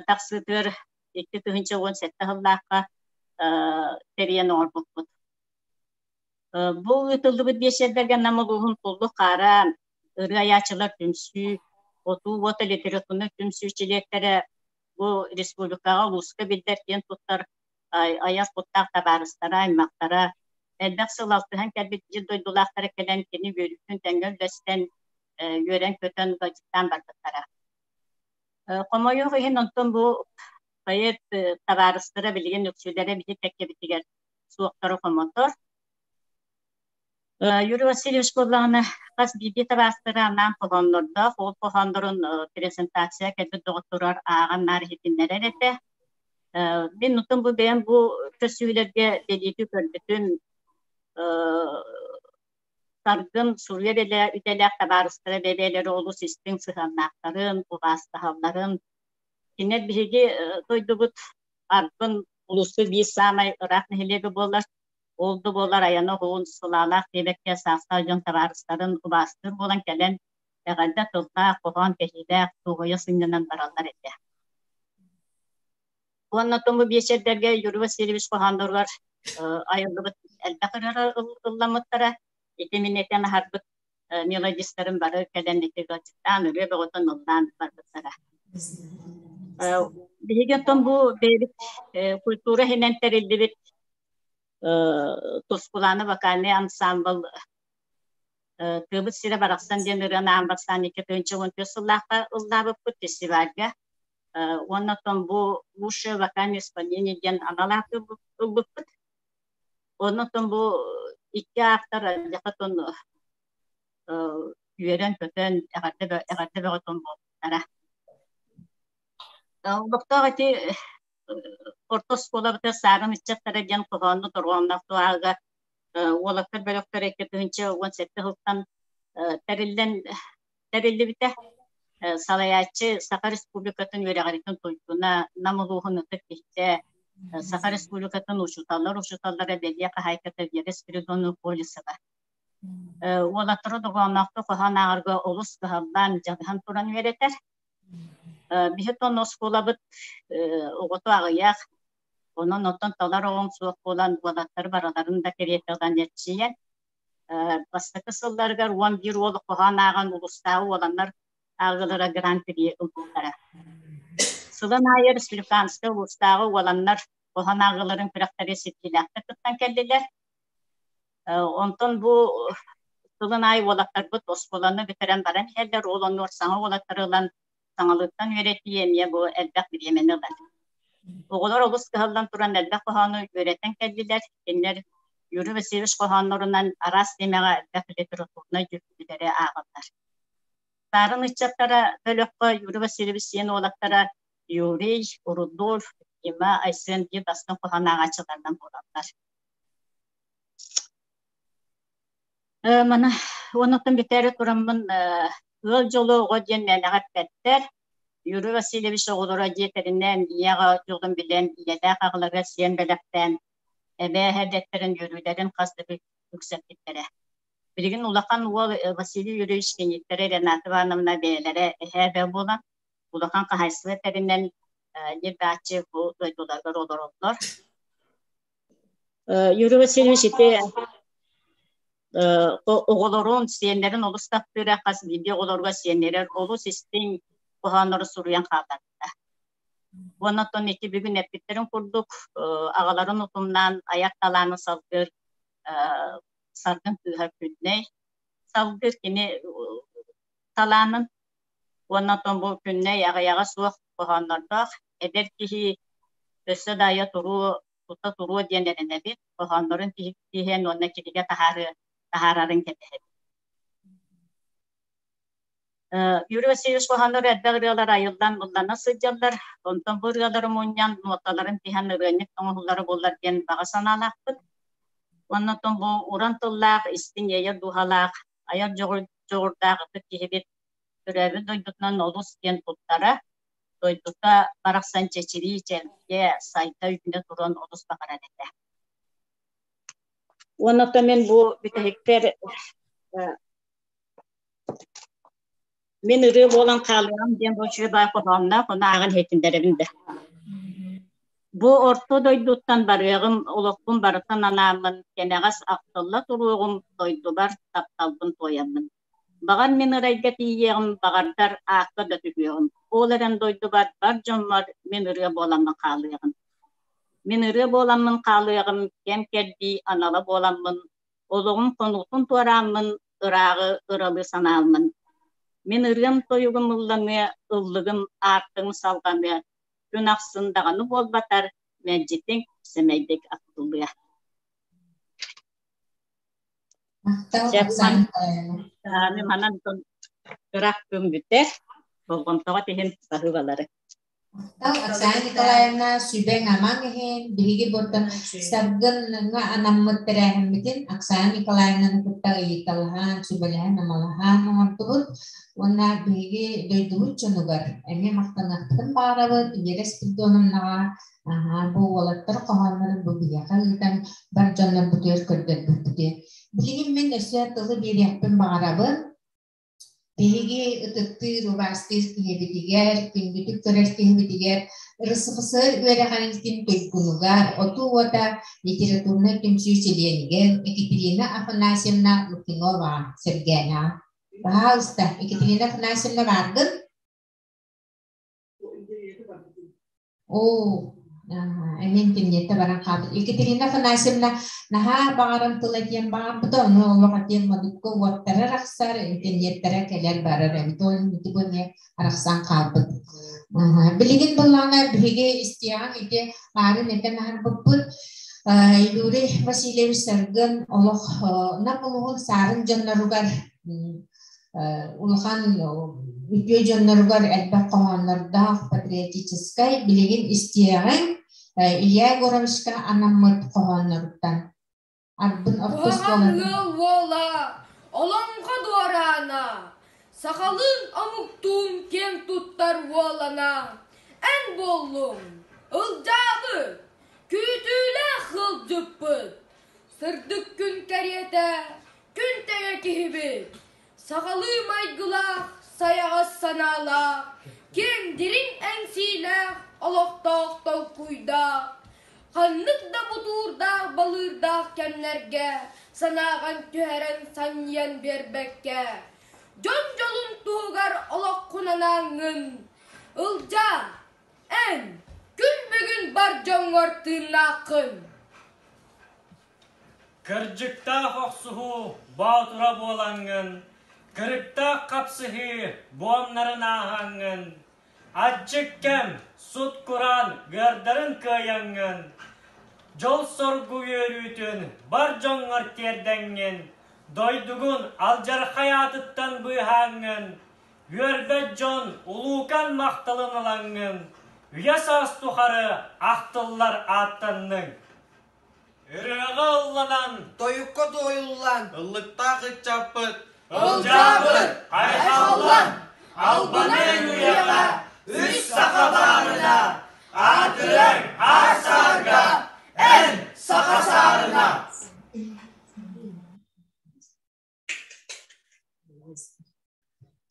тахсыытыгар 2017 сыллаахха тэрийэн оҥорбуппут. Бу ыытыллыбыт биэчэрдэргэ Нам улууһун Туллук хаара ырыа айааччылар түмсүү, Отуу уота литературнай түмсүү чилиэттэрэ бу республикаҕа улууска биллэр киэн туттар айар куттаах табаарыстара, аймахтара, элбэх сыл алтыһан кэлбит биир дойдулаахтара кэлэн кини үөрүүтүн тэҥҥэ үллэстэн, үөрэн-көтөн ыалдьыттаан барбыттара. Хомойуох иһин, онтон бу поэт табаарыстара билигин үксүлэрэ биһи кэккэбитигэр суохтара хомотор. Юрий Васильевич буоллаҕына хас биирдии табаастары анаан хоһооннордоох, ол хоһооннорун презентация кэлбит доҕотторугар ааҕан наар иһитиннэрэр этэ. Мин утум бу бэйэм бу көрсүһүүлэргэ бэлиэтии көрбүтүм Саргын суруйар идэлээх табаарыстара бэйэлэрэ олус истиҥ сыһыаннаахтарын, убаастаһалларын. Кинилэр биһиги дойдубут Арбын улууспут биир саамай ыраах нэһилиэгэ буолар. Ол да буоллар айана уһун, сылаалаах диэбэккэ саастаах дьон табаарыстарын убаастыыр буолан кэлэн эҕэрдэ тыллаах, хоһоон кэһиилээх, дуоһуйа сынньанан бараллар этэ. Уонна туму биэчэрдэргэ Юрий Васильевич хоһоонноругар айыллыбыт элбэх ырыалар ылламмыттара. Ити мин этэн аһарбыт мелодистарым бары кэлэн ити ыалдьыттаан ырыа бөҕөтөн ыллаан барбыттара. Биһиги оттон бу бэйэбит культура иһинэн тэриллибит Тускулаана вокальнай ансаамбыл Тыабыт сирэ барахсан диэн ырыаны аан бастаан 2014 сыллаахха ыллаабыппыт фестивальга. Уонна оттон бу лучшее вокальное исполнение диэн анал ааты ылбыппыт. Онон бу икки автор дьахатон үөрэн-көтөн эҕэрдэ эҕэрдэ бөҕөтөн буолбуттара. Олохтоох ити орто оскуолабытыгар Саарын ыччаттара диэн хоһоонну торҕоонноох туһааҕыга уолаттар бөлөхтөрө 2017 сылтан тэриллэн тэриллибитэ. Салайааччы Саха Республикатын үөрэҕириитин туйгуна, Нам улууһун ытык киһитэ, Саха Республикатын учууталлар учууталлара бэлиэ хаһаайката Вера Спиридоновна Колесова. Уолаттары доҕоонноохтук хоһоон ааҕарга олус кыһаллан, дьаныһан туран үөрэтэр. Биһи тон оскуолабыт оҕото аҕыйах, онон оттон талар оҕоҥ суох буолан уолаттар барыларын да кэриэтэ ылан эрчийэн Бастакы сылларыгар 11 уол хоһоон ааҕан улуустааҕы уоланнар ааҕыылара гран-при ылбыттара. Сылын аайы республиканскай улуустааҕы уоланнар хоһоон ааҕыыларын күрэхтэри ситиилээхтик кыттан кэллилэр. Онтон бу сылын аайы уолаттарбыт оскуоланы бүтэрэн баран иһэллэр, ол оннугар саҥа уолаттары ылан саҥалыттан үөрэтии эмиэ бу элбэх бириэмэни ылар. Оҕолор олус кыһаллан туран элбэх хоһоону үөрэтэн кэллилэр. Кинилэр Юрий Васильевич хоһооннорунан араас тиэмэҕэ элбэх литературнай дьүһүйүүлэри ааҕаллар. Саарын ыччаттара бөлөххө Юрий Васильевич сиэн уолаттара Юрий, Рудольф, Дима, Айсен диэн бастыҥ хоһоон ааҕааччыларынан буолаллар. Маны уонуттан бүтээри тураммын ыал дьоло оҕо диэн мээнэҕэ эппэттэр. Юрий Васильевич оҕолоро дьиэ тэринэн, ийэ-аҕа дьолун билэн, ийэлээх аҕаларыгар сиэн бэлэхтээн, эбээ эһэ дэттэрин үөрүүлэрин хас да бүк үксэппиттэрэ. Билигин улахан уол Василий Юрьевич киниттэрэ Рената Ивановна бэйэлэрэ эһээ эбээ буолан, улахан хаһаайыстыба тэринэн ньир-бааччы бу дойдуларыгар олороллор. Юрий Васильевич ити оҕолорун, сиэннэрин олус таптыыра, хас биирдии оҕолоругар сиэннэрэр олус истиҥ хоһооннору суруйан хаалларбыта. Уонна оттон ити бүгүн эппиттэрин курдук, аҕаларын утумнаан айар талааны салгыыр Саргын кыыһа Күннэй салгыыр кини талаанын уонна оттон бу Күннэй аҕыйаҕа суох хоһооннордоох эдэр киһи өссө да айа туруо тута туруо диэн эрэнэбит, хоһооннорун тиһэн уонна кинигэ таһаарыы таһаарарын кэтэһэбит. Юрий Васильевич хоһооннор элбэх ырыалар айыллан ыллана сылдьаллар. Онтон бу ырыалары мунньан, нуоталарын тиһэн ырыанньык оҥоһуллара буоллар диэн баҕа санаалаахпыт. Уонна оттон бу уран тыллаах, истиҥ иэйэр дууһалаах, айар дьоҕурдаах ытык киһибит. Төрөөбүт дойдутунан олус диэн туттара, дойдута барахсан чэчирии, чэлгийэ, сайда үүнэ туран олус баҕарар этэ. Уонна оттон мин бу бүтэһикпэр мин ырыа буолан хаалыам диэн бу үчүгэй баай хоһоонноох, ону ааҕан иһитиннэрэбин да. Бу орто дойдуттан барыаҕым, олохпун барытын анааммын, кэнэҕэс ахтылла туруоҕум, дойдубар тапталбын туойаммын. Баҕар мин ырайга тиийиэҕим, баҕардар аакка да түһүөҕүм. Ол эрэн дойдубар бар дьоммор мин ырыа буоламмын хаалыаҕым. Мин ырыа буоламмын хаалыаҕым, кэм-кэрдии анала буоламмын, олоҕум хонуутун туорааммын, ырааҕы ыралыы санааммын. Мин ырыам тойугум ылланыа, ыллыгым аартыгым салҕаныа, күн ахсын даҕаны буолбатар, мэлдьитин сэмэйдик ахтыллыа. Манан ыраах күн бүтэр, болҕомтоҕо тиһин баһыыбалары. Махтал Оксана Николаевна сүбэҥ-амаҥ иһин биһиги буортан Саргыҥҥа анаммыт тэрээһиммитин Оксана Николаевнаны кытта ыйыталаһан, сүбэлэһэн-амалаһан оҥордубут уонна биһиги дойдубут дьонугар эмиэ махтаныахпытын баҕарабыт Вера Спиридоновнаҕа аһаа бу уолаттар хоһооннорун бу биһиэхэ ыытан бар дьоннорбутугар көрдөрбүппүтү. Билигин мин өссө тылы биэриэхпин баҕарабын. Биһиги ытыктыыр, убаастыыр киһибитигэр, күндүтүк көрөр киһибитигэр РСФСР үөрэҕиритин туйгунугар, Отуу уота литературнай түмсүү чилиэнигэр Екатерина Афанасьевна Лукиноваҕа сэргээнэҕэ. Баһаалыста, Екатерина Афанасьевна бааргын? Оо, эмиэ интернеттэ баран хаалбыт. Екатерина Афанасьевна наһаа баҕаран тыл этиэн баҕарбыта, ону олох этиэн модукка уоттара арахсар, интернеттэрэ кэлэр барар эбит. Ол ити бу эмиэ арахсан хаалбыт. Билигин былаана биһиги истиэҕиҥ ити аарын этэн аһарбыппыт. Юрий Васильевич Саргын олох Нам улууһун саарын дьонноругар улахан үтүө дьонноругар элбэх хоһооннордоох патриотическай билигин истиэҕиҥ Илья Егоровичка анаммыт хоһоонноруттан Арбын Куһаҕан ыал уола, олоҥхо дуораана, сахалыын омуктуун киэн туттар уолана, эн буоллуҥ, ылдьаабыт, күүтүүлээх ыалдьыппыт, Сырдык күн кэриэтэ, күн тэҥэ киһибит, сахалыы майгылаах, сайаҕас санаалаах, киэҥ дириҥ эҥсиилээх, олохтоох толкуйдаах, ханнык да бутуурдаах балыырдаах кэмнэргэ санааҕын түһэрэн санньыйан биэрбэккэ, дьон дьолун туһугар олоххун анааҥҥын, Ылдьаа, эн күн бүгүн бар дьоҥҥор тыыннааххын. Кырдьыктаах охсуһуу боотура буолаҥҥын, кырыктаах хапсыһыы буомнарын ааһаҥҥын, аччык кэм, сут-кураан ыардарын кыайаҥҥын, дьол-соргу үөрүүтүн бар дьоҥҥор тиэрдэҥҥин, дойдугун алдьархай аатыттан быыһааҥҥын, үөрбэт дьон улуукан махталын ылаҥҥын, үйэ-саас тухары ахтыллар ааттанныҥ. Ырыаҕа ылланан, тойукка туойуллан, ыллыктаах ыччаппыт Ылдьаабыт, айхаллан, албаны үйэҕэ үс саха баарына, аатырар аар саарга эн саха саарына.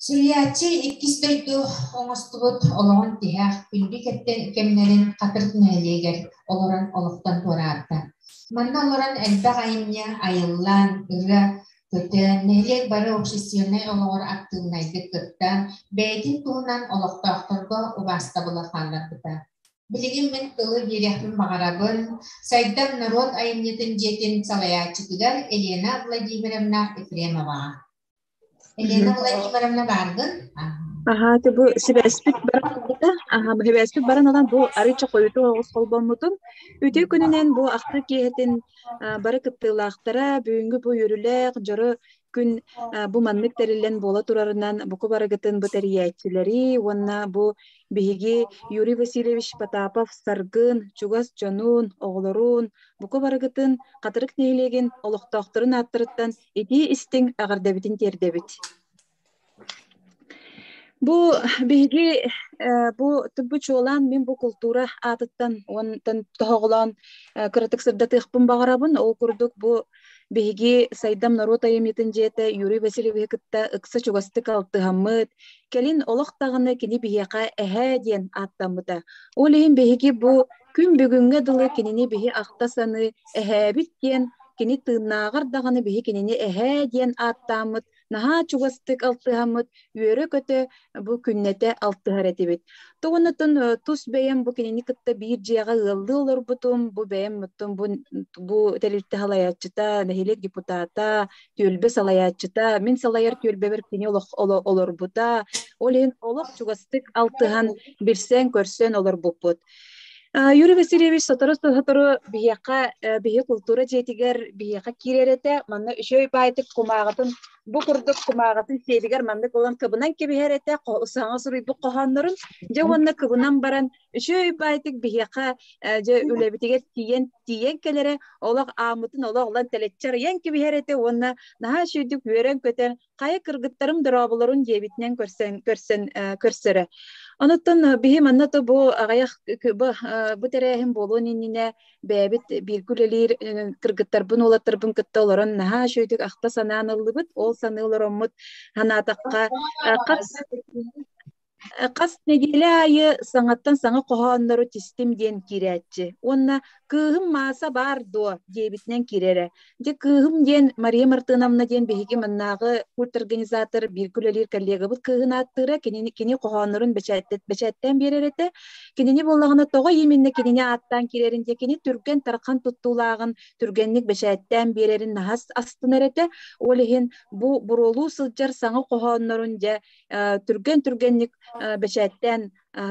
Суруйааччы иккис дойду оҥостубут олоҕун тиһэх күндү кэмнэрин Хатырык нэһилиэгэр олорон олохтон туораабыта. Манна олорон элбэх айымньы айыллан, ырыа көтөн, нэһилиэк бары общественнай олоҕор актыыбынайдык кыттан, бэйэтин туһунан олохтоохторго убаастабылы хаалларбыта. Билигин мин тылы биэриэхпин баҕарабын Сайдам норуот айымньытын дьиэтин салайааччытыгар Елена Владимировна Ефремоваҕа. Елена Владимировна бааргын? Аһаа, бу сибээспит баран ылбыта. Аһаа, сибээспит баран ылан бу арыычча хойутуу оҕус холбоммутун. Үтүө күнүнэн бу ахтыы киэһэтин бары кыттыылаахтара бүгүҥҥү бу үөрүүлээх дьоро күн бу маннык тэриллэн буола турарынан буку барыгытын бу тэрийээччилэри уонна бу биһиги Юрий Васильевич Потапов Саргын чугас дьонун, оҕолорун буку барыгытын Хатырык нэһилиэгин олохтоохторун ааттарыттан итии истиҥ эҕэрдэбитин тиэрдэбит. Бу биһиги бу тыбы чуолаан мин бу култуура аатыттан уонтан тоһоҕолоон кыратык сырдатыахпын баҕарабын. Ол курдук бу биһиги Сайдам норуот айымньытын дьиэтэ Юрий Васильевиһы кытта ыкса чугастык алтыһаммыт, кэлин олох даҕаны кини биһиэхэ эһээ диэн ааттаммыта. Ол иһин биһиги бу күн бүгүҥҥэ дылы кинини биһи ахта саныы эһээбит диэн, кини тыыннааҕар даҕаны биһи кинини эһээ диэн ааттааммыт наһаа чугастык алтыһаммыт, үөрэ-көтө бу күннэтэ алтыһар этибит. Тоҕонотон тус бэйэм бу кинини кытта биир дьиэҕэ ыаллыы олорбутум, бу бэйэм оттон бу тэрилтэ салайааччыта, нэһилиэк депутата, түөлбэ салайааччыта, мин салайар түөлбэбэр кини олорбута. Ол иһин олох чугастык алтыһан, билсэн-көрсөн олорбуппут. Юрий Васильевич сотору-сотору биһиэхэ биһи култуура дьиэтигэр биһиэхэ киирэр этэ. Манна үчүгэй баайтык кумааҕытын бу курдук кумааҕытын сиэбигэр маннык ылан кыбынан кэбиһэр этэ саҥа суруйбут хоһооннорун. Дьэ уонна кыбынан баран үчүгэй баайтык биһиэхэ дьэ үлэбитигэр тиийэн тиийэн кэлэрэ олох ааммытын олох ылан тэлэччи арыйан кэбиһэр этэ уонна наһаа үчүгүйдүк үөрэн-көтөн хайа кыргыттарым дорооболорун диэбитинэн көрсөн көрсөн көрсөрө. Онуттан биһи манна то бу аҕыйах бу тэрээһин буолуон иннинэ бэйэбит бииргэ үлэлиир кыргыттарбын уолаттарбын кытта олорон наһаа үчүгэйдик ахта санаан ыллыбыт. Ол саныы олороммут санаатахха хас Хас нэдиэлэ аайы саҥаттан саҥа хоһооннору тистим диэн киирээччи уонна «Кыыһым Мааса баар дуо?» диэбитинэн киирэрэ. Дьэ, кыыһым диэн Мария Мартыновна диэн биһиги маннааҕы культорганизатор бииргэ үлэлиир коллегабыт кыыһын ааттыыра, кинини кини хоһооннорун бэчээттээн биэрэр этэ. Кинини буоллаҕына тоҕо именно кинини ааттаан киирэрин диэ кини түргэн тархан туттуулааҕын түргэнник бэчээттээн биэрэрин наһаа астынар этэ. Ол иһин бу буруолуу сылдьар саҥа хоһооннорун дьэ түргэн-түргэнник бэчээттээн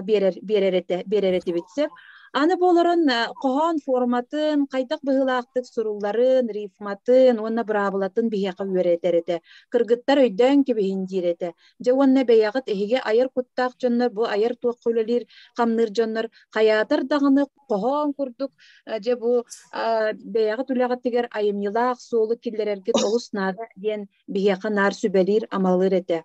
биэрэр биэрэр этэ биэрэр этибит сөп. Аны буоларын хоһоон форматын, хайдах быһыылаахтык сурулларын, рифматын уонна быраабылатын биһиэхэ үөрэтэр этэ. Кыргыттар өйдөөн кэбиһин диир этэ. Дьэ уонна бэйэҕит эһиги айар куттаах дьоннор, бу айар туохха үлэлиир, хамныыр дьоннор хайаатар даҕаны хоһоон курдук дьэ бу бэйэҕит үлэҕитигэр айымньылаах суолу киллэрэргит олус наада диэн биһиэхэ наар сүбэлиир-амалыыр этэ.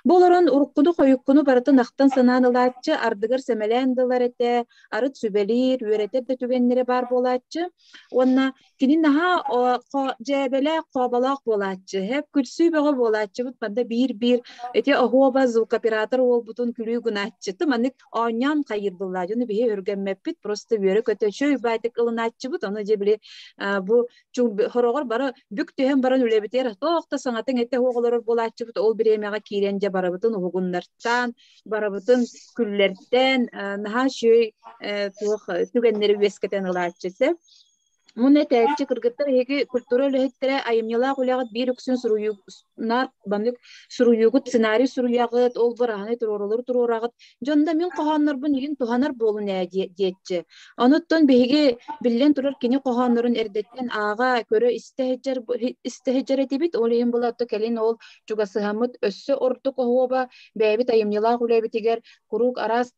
Бу олорон уруккуну-хойуккуну барытын ахтан-санаан ылааччы, ардыгар сэмэлээн да ылар этэ, арыт сүбэлиир, үөрэтэр да түгэннэрэ баар буолааччы. Уонна кини наһаа дьээбэлээх, хооболоох буолааччы, һэп күлсүү бөҕө буолааччыбыт манна биир-биир ити оһуоба звукоператор уолбутун күлүү гынааччы. Маннык оонньоон хайыырбыллаа дьону биһи өргөммөппүт, просто үөрэ-көтө үчүгэй баайтык ылынааччыбыт. Ону дьэ били бу хороҕор бары бүк түһэн баран үлэбитигэр туох да саҥатын этэ суох олорор буолааччыбыт ол бириэмэҕэ киирэн дьэ барыбытын уһугуннартаан барыбытын күллэртээн наһаа үчүгэй туох түгэннэри үөскэтэн ылааччы сөп Мун этээччи кыргыттар эһиги культура үлэһиттэрэ айымньылаах үлэҕит биир үксүн суруйуу наар баннык суруйуугут сценарий суруйаҕыт ол быраһаны туруорулар туруораҕыт дьонно мин хоһооннорбун игин туһанар буолун ээ диэччи Онуттан биһиги биллэн турар кини хоһооннорун эрдэттэн ааҕа, көрө истэ сылдьар этибит. Ол иһин була кэлин ол чугасыһаммыт өссө ордук оһуоба бэйэбит айымньылаах үлэбитигэр куруук араас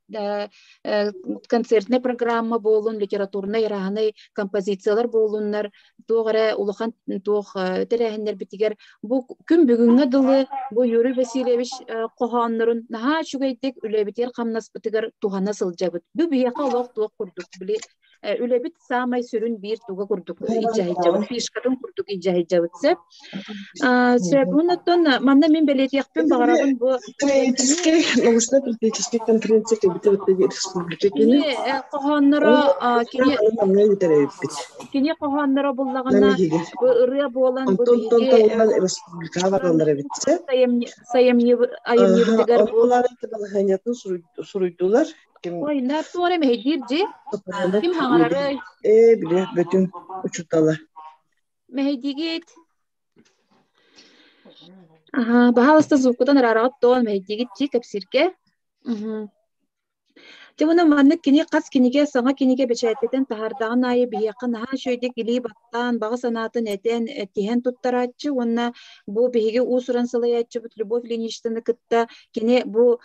концертнай программа буолун, литературнай ырааһынай композициялар буолуннар, туох эрэ улахан туох тэрээһиннэрбитигэр бу күн бүгүҥҥэ дылы бу Юрий Васильевич хоһооннорун наһаа үчүгэйдик үлэбитигэр-хамнаспытыгар туһана сылдьабыт. Бу биһиэхэ олох туох курдук били үлэбит саамай сүрүн биир туга курдук илдьэ фишкатын курдук илдьэ сылдьабыт сөп. Сөп. Оннуттан манна мин бэлиэтиэхпин баҕарабын бу Поэтический, научно-практический конференция кэбитэ республика кини хоһоонноро кини кини хоһоонноро буллаҕына бу ырыа буолан бу биһиги республикаҕа бараллар эбит сайымньы айымньыбытыгар балаһыанньатын суруйдулар ким Ой, туора мэһэйдиир дьи ким хаҥарарый ээ били бөтүҥ учуутала Мэһэйдиигит. Аһаа, баһаалыста звуккутун араараҕыт тоон мэһэйдиигит дии кэпсииргэ. Дьэ уонна маннык кини хас кинигэ, саҥа кинигэ бэчээттэтэн таһаардаҕын аайы биһиэхэ наһаа үчүгэйдик илии баттаан, баҕа санаатын этэн, тиһэн туттарааччы уонна бу биһиги уус-уран салайааччыбыт Любовь Ильиничнаны кытта кини бу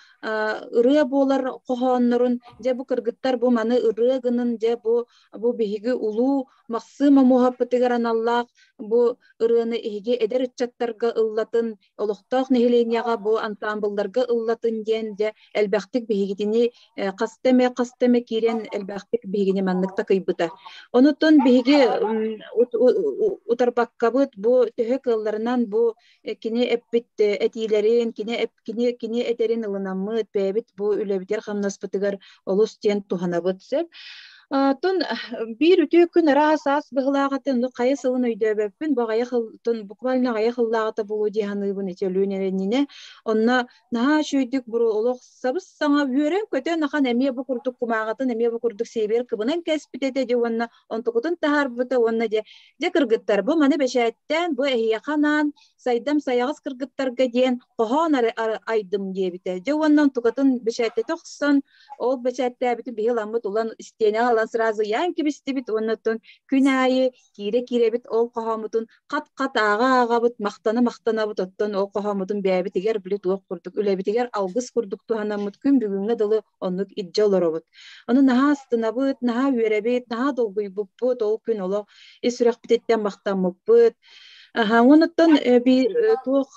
ырыа буолар хоһооннорун, дьэ бу кыргыттар бу маны ырыа гынын, дьэ бу бу биһиги улуу Махсыым Омуоһаппытыгар аналлаах бу ырыаны эһиги эдэр ыччаттарга ыллатын, олохтоох нэһилиэнньэҕэ бу ансаамбылларга ыллатын диэн дьэ элбэхтик биһигитини хаста эмэ хаста эмэ киирэн элбэхтик биһигини маннык такыйбыта. Онутун биһиги утарбаккабыт бу төһө кыалларынан бу кини эппит этиилэрин, кини кини кини этэрин ылынаммыт, бэйэбит бу үлэбитигэр хамнаспытыгар олус диэн туһанабыт сөп. Тун биир үтүө күн араас аас быһылааҕатын ну хайа сылын өйдөөбөппүн бу аҕыйах тун буквально аҕыйах ыллааҕыта буолуо дии саныыбын ити өлүөн эрэннинэ онно наһаа үчүгэйдик буру олох сабыс саҥа үөрэн-көтөн ахан эмиэ бу курдук кумааҕытын эмиэ бу курдук сиэбигэр кыбынан кэспит этэ дьэ уонна онтукутун таһаарбыта уонна дьэ дьэ кыргыттар бу маны бэчээттээн бу эһиэхэ анаан сайдам сайаҕас кыргыттарга диэн хоһоон айдым диэбитэ дьэ уонна онтукатын бэчээттэтэ охсон ол бэчээттээбитин биһи ыламмыт улан истиэнэҕэ ылан сразу ыйаан кэбистибит уонна оттон күн аайы киирэ-киирэбит ол хоһооммутун хат-хат ааҕа-ааҕабыт, махтана-махтанабыт, оттон ол хоһооммутун бэйэбитигэр били туох курдук үлэбитигэр алгыс курдук туһанаммыт күн бүгүҥҥэ дылы оннук илдьэ олоробут. Ону наһаа астынабыт, наһаа үөрэбит, наһаа долгуйбуппут, ол күн олох ис сүрэхпититтэн махтаммыппыт. Аха, онуттан туох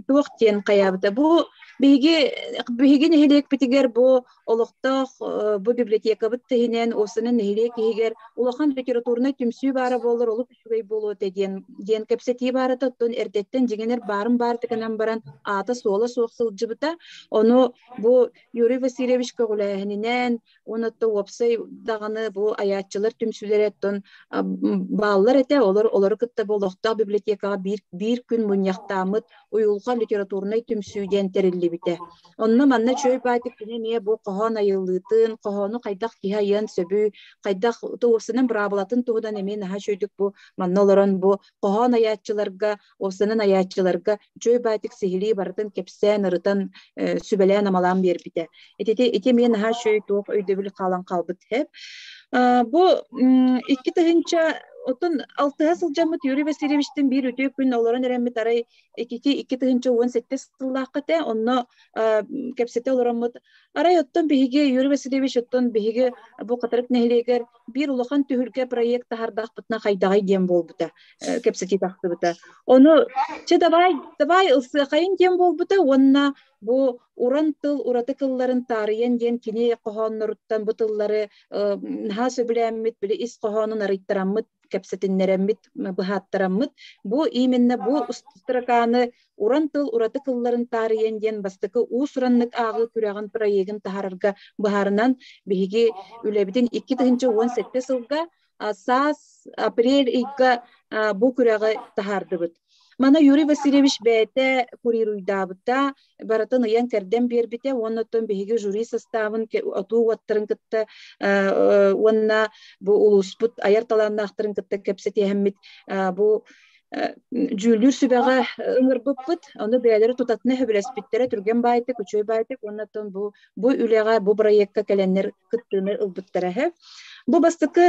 туох диэн хайаабыта. Бу биһиги биһиги нэһилиэкпитигэр бу олохтоох бу библиотекабыт иһинэн уопсайынан нэһилиэк иһигэр улахан литературнай түмсүү баара буоллар олус үчүгэй буолуо этэ диэн диэн кэпсэтии баарыта оттон эрдэттэн дьиҥинэр баарын баартыканан баран аата-суола суох сылдьыбыта. Ону бу Юрий Васильевич көҕүлээһининэн уонна уопсай даҕаны бу айааччылар түмсүүлэрэ оттон бааллар этэ. Олор олору кытта бу олохтоох библиотекаҕа биир биир күн мунньахтааммыт уйулҕа литературнай түмсүү диэн тэриллибитэ. Онно манна Чүөй Баатик кини эмиэ бу хоһоон айыллыытын, хоһоону хайдах киһи айыан сөбүй, хайдах уопсанан быраабылатын туһунан эмиэ наһаа үчүгэйдик бу манна олорон бу хоһоон айааччыларга, уопсанан айааччыларга Чүөй Баатик сиһилии барытын кэпсээн, ырытан, сүбэлээн-амалаан биэрбитэ. Ити ити эмиэ наһаа үчүгэй туох өйдөбүл хаалан хаалбыт хэп. Бу 2000 оттон алтыһа сылдьаммыт Юрий Васильевичтин биир үтүө күн олорон эрэммит арай икки 2017 сыллаахха этэ онно кэпсэтэ олороммут арай оттон биһиги Юрий Васильевич оттон биһиги бу Хатырык нэһилиэгэр биир улахан түһүлгэ проект таһардахпытына хайдаҕай диэн буолбута кэпсэтии тахсыбыта ону чэ давай давай ылсыахайын диэн буолбута уонна бу уран тыл ураты кылларын таарыйан диэн кини хоһоонноруттан бу тыллары наһаа сөбүлээммит били ис хоһоонун арыйтараммыт кэпсэтиннэрэммит, быһааттараммыт, бу именно бу строканы уран тыл ураты кылларын таарыйан диэн бастакы уус-ураннык ааҕыы күрэҕин проегын таһаарарга быһаарынан биһиги үлэбитин 2017 сылга саас апрель ыйга бу күрэҕи таһаардыбыт. Мана Юрий Васильевич бэйэтэ курируйдаабыта, барытын ыйан-кэрдэн биэрбитэ уонна оттон биһиги жюри составын отуу уоттарын кытта уонна бу улууспут айар талааннаахтарын кытта кэпсэтиһэммит бу дьүүллүүр сүбэҕэ ыҥырбыппыт. Ону бэйэлэрэ тутатына сөбүлэспиттэрэ түргэн баайтык, үчүгэй баайтык уонна оттон бу бу үлэҕэ, бу проекка кэлэннэр кыттыыны ылбыттара. Бу бастакы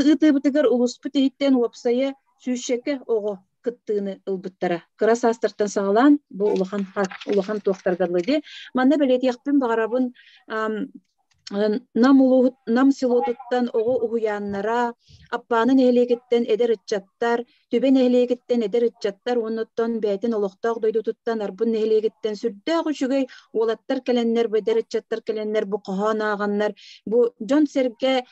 ыытыыбытыгар улууспут иһиттэн уопсайа сүүсчэкэ оҕо кыттыыны ылбыттара. Кыра саастартан саҕалаан бу улахан улахан туохтарга дылы. Манна бэлиэтиэхпин баҕарабын Нам улууһут Нам селотуттан оҕо уһуйааннара, Аппааны нэһилиэгиттэн эдэр ыччаттар, Түбэ нэһилиэгиттэн эдэр ыччаттар уонна оттон бэйэтин олохтоох дойдутуттан Арбын нэһилиэгиттэн сүрдээх үчүгэй уолаттар кэлэннэр, бу эдэр ыччаттар кэлэннэр бу хоһоон ааҕаннар, бу дьон-сэргэ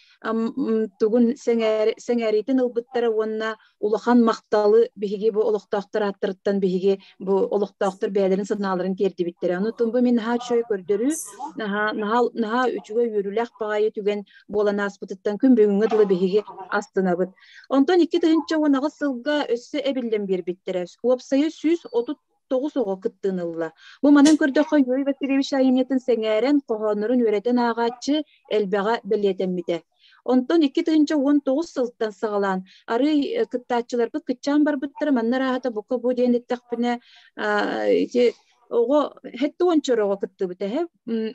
тугун сэҥээриитин ылбыттара уонна улахан махталы биһиги бу олохтоохтор ааттарыттан биһиги бу олохтоохтор бэйэлэрин санааларын тиэрдибиттэрэ. Ону бу мин наһаа үчүгэй көрдөрүү, наһаа наһаа наһаа үчүгэй үөрүүлээх баҕайы түгэн буолан ааспытыттан күн бүгүҥҥэ дылы биһиги астынабыт. Онтон 2018 сылга өссө эбиллэн биэрбиттэрэ. Уопсайа 139 оҕо кыттыыны ылла. Бу манан көрдөххө Юрий Васильевич айымньытын сэҥээрэн, хоһооннорун үөрэтэн ааҕааччы элбэҕэ бэлиэтэммитэ. Онтон 2019 сылтан саҕалаан арыый кыттааччыларбыт кыччаан барбыттара. Манна арааһата бука бу диэн эттэхпинэ ити Оҕо хэтти уонча оҕо кыттыбыт эһэ.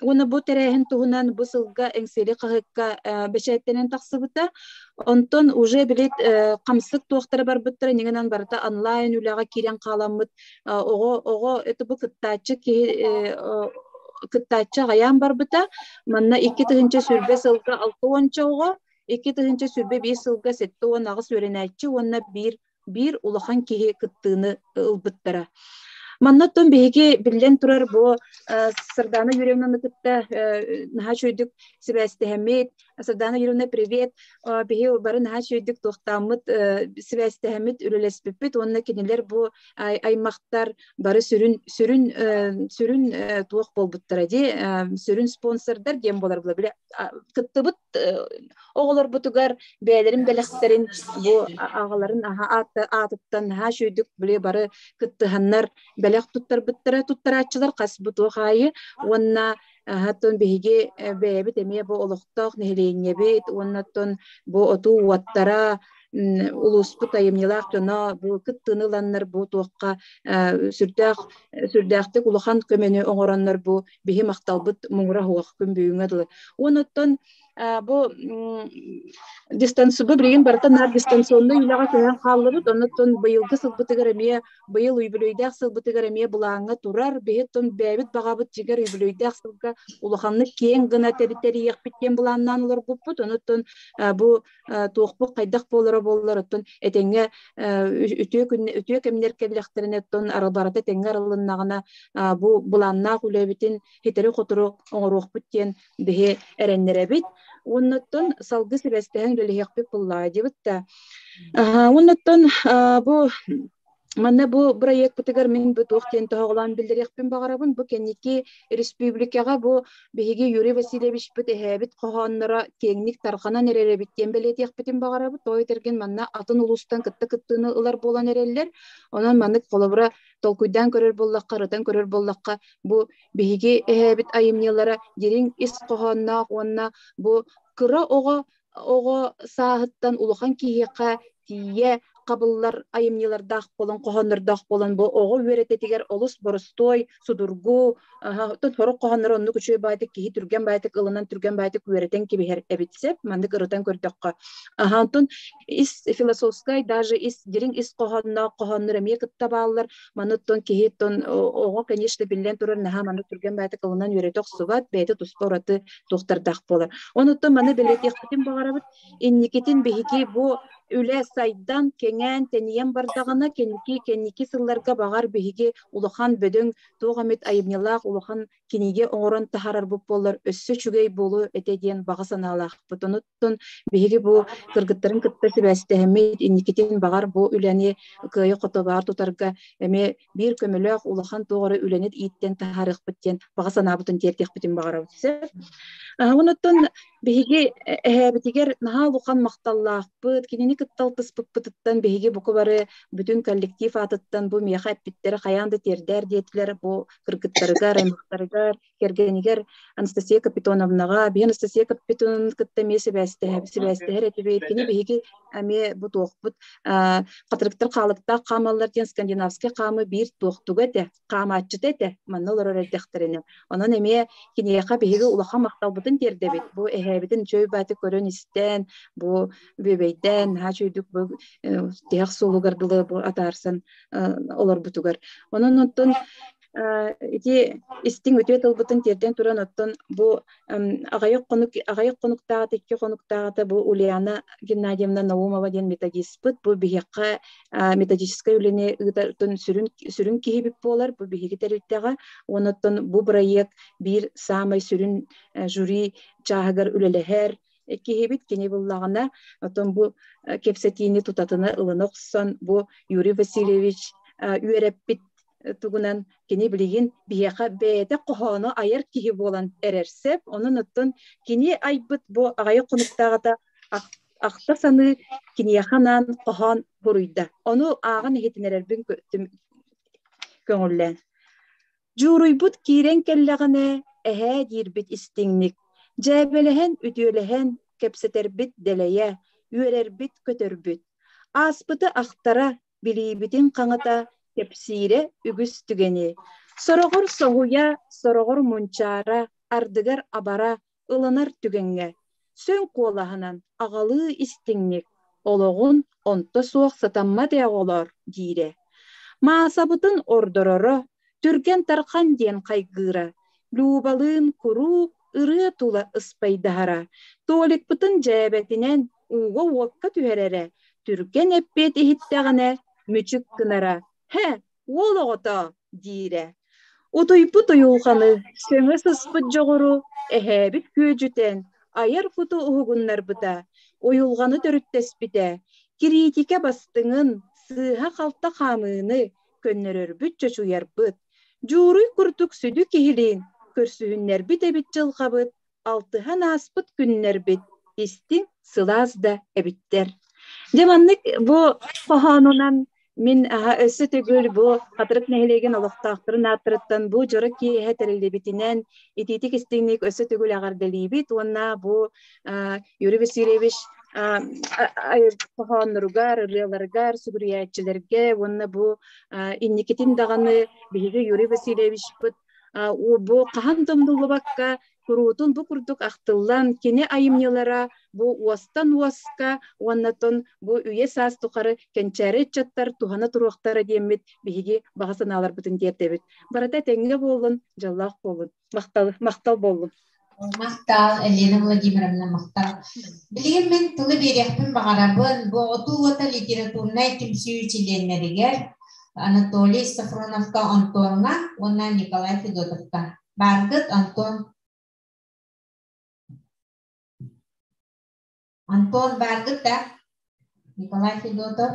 Уонна бу тэрээһин туһунан бу сылга Эҥсиэли хаһыакка бэчээттэнэн тахсыбыта. Онтон уже билит хамсык туохтара барбыттара ньиҥинэн барыта онлайн үлэҕэ киирэн хааламмыт оҕо оҕо это бу кыттааччы киһи кыттааччы аҕайаан барбыта. Манна 2020 сылга 60 оҕо, 2021 сылга 78 үөрэнээччи уонна биир биир улахан киһи кыттыыны ылбыттара. Манна оттон биһиги биллэн турар бу Сардана Юрьевнаны кытта наһаа үчүгэйдик сибээстэһэммит. Сардана Юрьевна, привет! Биһи бары наһаа үчүгэйдик туохтааммыт сибээстэһэммит, үлэлэспиппит уонна кинилэр бу аймахтар бары сүрүн сүрүн сүрүн туох буолбуттара дии сүрүн спонсордар диэн буолар була кыттыбыт оҕолорбутугар бэйэлэрин бэлэхтэрин бу аҕаларын аатыттан наһаа үчүгэйдик били бары кыттыһаннар бэлэх туттарбыттара туттарааччылар хас бу туох аайы уонна оттон биһиги бэйэбит эмиэ бу олохтоох нэһилиэнньэбит уонна оттон бу отуу уоттара улууспут айымньылаах дьоно бу кыттыыны ыланнар бу туохха сүрдээх сүрдээхтик улахан көмөнү оҥороннор бу биһи махталбыт муҥура суох күн бүгүҥҥэ дылы. Уонна оттон бу дистанци бу билигин барыта наар дистанционнай үлэҕэ көһөн хааллыбыт. Оннуттан быйылгы сылбытыгар эмиэ быйыл үбүлүөйдээх сылбытыгар эмиэ былааҥҥа турар. Биһиттэн бэйэбит баҕабыт дьиҥэр үбүлүөйдээх сылга улаханнык киэҥ гына тэрийиэхпит диэн былааннаан олорбуппут. Онуттан бу туохпут хайдах буолара буоллар, оттон этэҥҥэ үтүө күн үтүө кэмнэр кэллэхтэринэ, оттон барыта этэҥҥэ арылыннаҕына бу былааннаах үлэбитин ситэри-хотору оҥоруохпут диэн биһи эрэннэрэбит. Уоннаттан салгыы сибээстэһэн үлэлэһиэхпит буоллаҕа диэбит да. Уоннаттан бу Манна бу бырайыакпытыгар мин бу туох диэн тоһоҕолоон биллэриэхпин баҕарабын. Бу кэнники республикаҕа бу биһиги Юрий Васильевичпыт эһээбит хоһоонноро киэҥник тарҕанан эрэр эбит диэн бэлиэтиэхпитин баҕарабыт. Тоҕо этэргин манна атын улуустан кытта кыттыыны ылар буолан эрэллэр. Онон маннык холобура толкуйдаан көрөр буоллахха, ырытан көрөр буоллахха, бу биһиги эһээбит айымньылара дириҥ ис хоһоонноох уонна бу кыра оҕо оҕо сааһыттан улахан киһиэхэ тиийэ хабыллар айымньылардаах буолан, хоһооннордоох буолан, бу оҕо үөрэтэтигэр олус боростуой, судургу, оттон сорох хоһооннору оннук үчүгэй баайдык киһи түргэн баайдык ылынан, түргэн баайдык үөрэтэн кэбиһэр эбит сөп, маннык ырытан көрдөххө. Онтон ис философскай, даже ис дириҥ ис хоһоонноох хоһооннор эмиэ кытта бааллар. Маныттан киһи оттон оҕо, конечно, биллэн турар, наһаа маннык түргэн баайдык ылынан үөрэтэ охсубат, бэйэтэ туспа ураты туохтардаах буолар. Онуттан маны бэлиэтиэхпитин баҕарабыт. Инникитин биһиги бу үлэ сайдан, кэҥээн, тэнийэн бардаҕына, кэнники кэнники сылларга баҕар биһиги улахан бөдөҥ туох эмит айымньылаах улахан кинигэ оҥорон таһаарарбыт буоллар өссө үчүгэй буолуо этэ диэн баҕа санаалаахпыт. Онуттан биһиги бу кыргыттарын кытта сибээстэһэммит, инникитин баҕар бу үлэни кыайа-хото баар тутарга эмиэ биир көмөлөөх улахан туох эрэ үлэни ииттэн таһаарыахпыт диэн баҕа санаабытын тиэрдиэхпитин баҕарабыт. Сөп. Онуттан биһиги эһээбитигэр наһаа улахан махталлаахпыт, кинини кытта алтыспыппытыттан биһиги бука бары бүтүн коллектив аатыттан бу миэхэ эппиттэрэ хайаан да тиэрдээр диэтилэр бу кыргыттарыгар, аймахтарыгар, кэргэнигэр Анастасия Капитоновнаҕа, биһи Анастасия Капитоновнаны кытта эмиэ сибээстэһэр этибит. Кини биһиги эмиэ бу туохпут хатырыктар хаалыктаах хаамаллар диэн скандинавскай хаамы биир туохтуга этэ, хаамааччыта этэ, манна олорор эрдэхтэринэ. Онон эмиэ киниэхэ биһиги улахан махталбытын тиэрдэбит. Бу эһээбитин үчүгэй бааты көрөн-истэн, бу бүөбэйдээн, наһаа үчүгэйдик бу тиһэх суолугар дылы бу атаарсан олорбутугар. Онон оттон ити истиҥ үтүө тылбытын тиэрдэн туран оттон бу аҕыйах хонук аҕыйах хонуктааҕыта икки хонуктааҕыта бу Ульяна Геннадьевна Наумова диэн методиспыт бу биһиэхэ методическай үлэни ыытартан сүрүн сүрүн киһибит буолар бу биһиги тэрилтэҕэ уонна оттон бу бырайыак биир саамай сүрүн жюри чааһыгар үлэлэһэр киһибит кини буллаҕына оттон бу кэпсэтиини тутатына ылына охсон бу Юрий Васильевич үөрэппит тугунан кини билигин биһиэхэ бэйэтэ хоһоону айар киһи буолан эрэр сөп. Онон оттон кини айбыт бу аҕыйах хонуктааҕыта ахта саныы киниэхэ анаан хоһоон суруйда. Ону ааҕан иһитинэрэрбин көҥүллээн. Дьууруйбут киирэн кэллэҕинэ эһээ диирбит истиҥник, дьээбэлэһэн, үтүөлэһэн кэпсэтэрбит дэлэйэ, үөрэрбит-көтөрбүт. Ааспыты ахтара, билиибитин хаҥата, кэпсиирэ үгүс түгэни. Сороҕор соһуйа, сороҕор мунчаара, ардыгар абара ылынар түгэҥҥэ сөҥ куолаһынан аҕалыы истиҥник олоҕун онто суох сатаммат ээ оҕолоор диирэ. Маасабытын ордороро, түргэн-тархан диэн хайгыыра, Любалыын куруук ырыа тула ыспайдаһара, Толикпытын дьээбэтинэн ууга-уокка түһэрэрэ, түргэн эппиэт иһиттэҕинэ мүчүк гынара, «Һэ, уол оҕото!» диирэ. Утуйбут уйулҕаны, сөҥө сыспыт дьоҕуру эһээбит күөдьүтэн, айар куту уһугуннарбыта, уйулҕаны төрүттэспитэ, кириитикэ бастыҥын, сыыһа-халта хаамыыны көннөрөрбүт, чочуйарбыт, Дьууруй курдук сүдү киһилиин көрсүһүннэрбит эбит дьылҕабыт, алтыһан ааспыт күннэрбит истиҥ, сылаас да эбиттэр. Дьэ маннык бу хоһоонунан мин өссө төгүл бу Хатырык нэһилиэгин олохтоохторун ааттарыттан бу дьоро киэһэ тэриллибитинэн итиитик истиҥник өссө төгүл эҕэрдэлиибит уонна бу Юрий Васильевич хоһоонноругар, ырыаларыгар сүгүрүйээччилэргэ уонна бу инникитин даҕаны биһиги Юрий Васильевичпыт бу хаһан да умнуллубакка куруутун бу курдук ахтыллан кини айымньылара бу уостан уоска уоннатон бу үйэ саас тухары кэнчээри ыччаттар туһана туруохтара диэммит биһиги баҕа санааларбытын тиэрдэбит. Барыта этэҥҥэ буоллун, дьоллоох буоллун. Махтал, махтал буоллун. Махтал, Елена Владимировна, махтал. Билигин мин тылы биэриэхпин баҕарабын. Бу Отуу уота литературнай түмсүү чилиэннэригэр Анатолий Софроновка Антоҥҥа уонна Николай Федотовка. Бааргыт, Антон? Антон бааргыт да? Николай Федотов?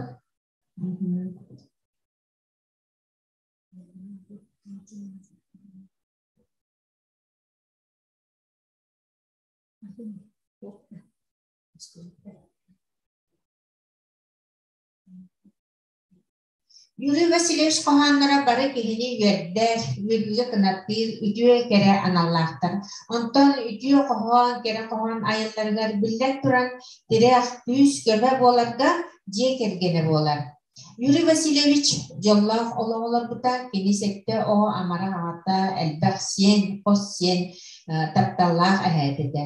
Юрий Васильевич хоһоонноро бары киһини үөрдэр, үөрүүгэ кынаттыыр үтүө кэрэ аналлаахтар. Онтон үтүө хоһоон, кэрэ хоһоон айылларыгар биллэн туран тирэх, күүс-көмө буоларга дьиэ кэргэнэ буолар. Юрий Васильевич дьоллоох олоҕу олорбута, кини сэттэ оҕо амарах аҕата, элбэх сиэн, хос сиэн тапталлаах эһээтэ этэ.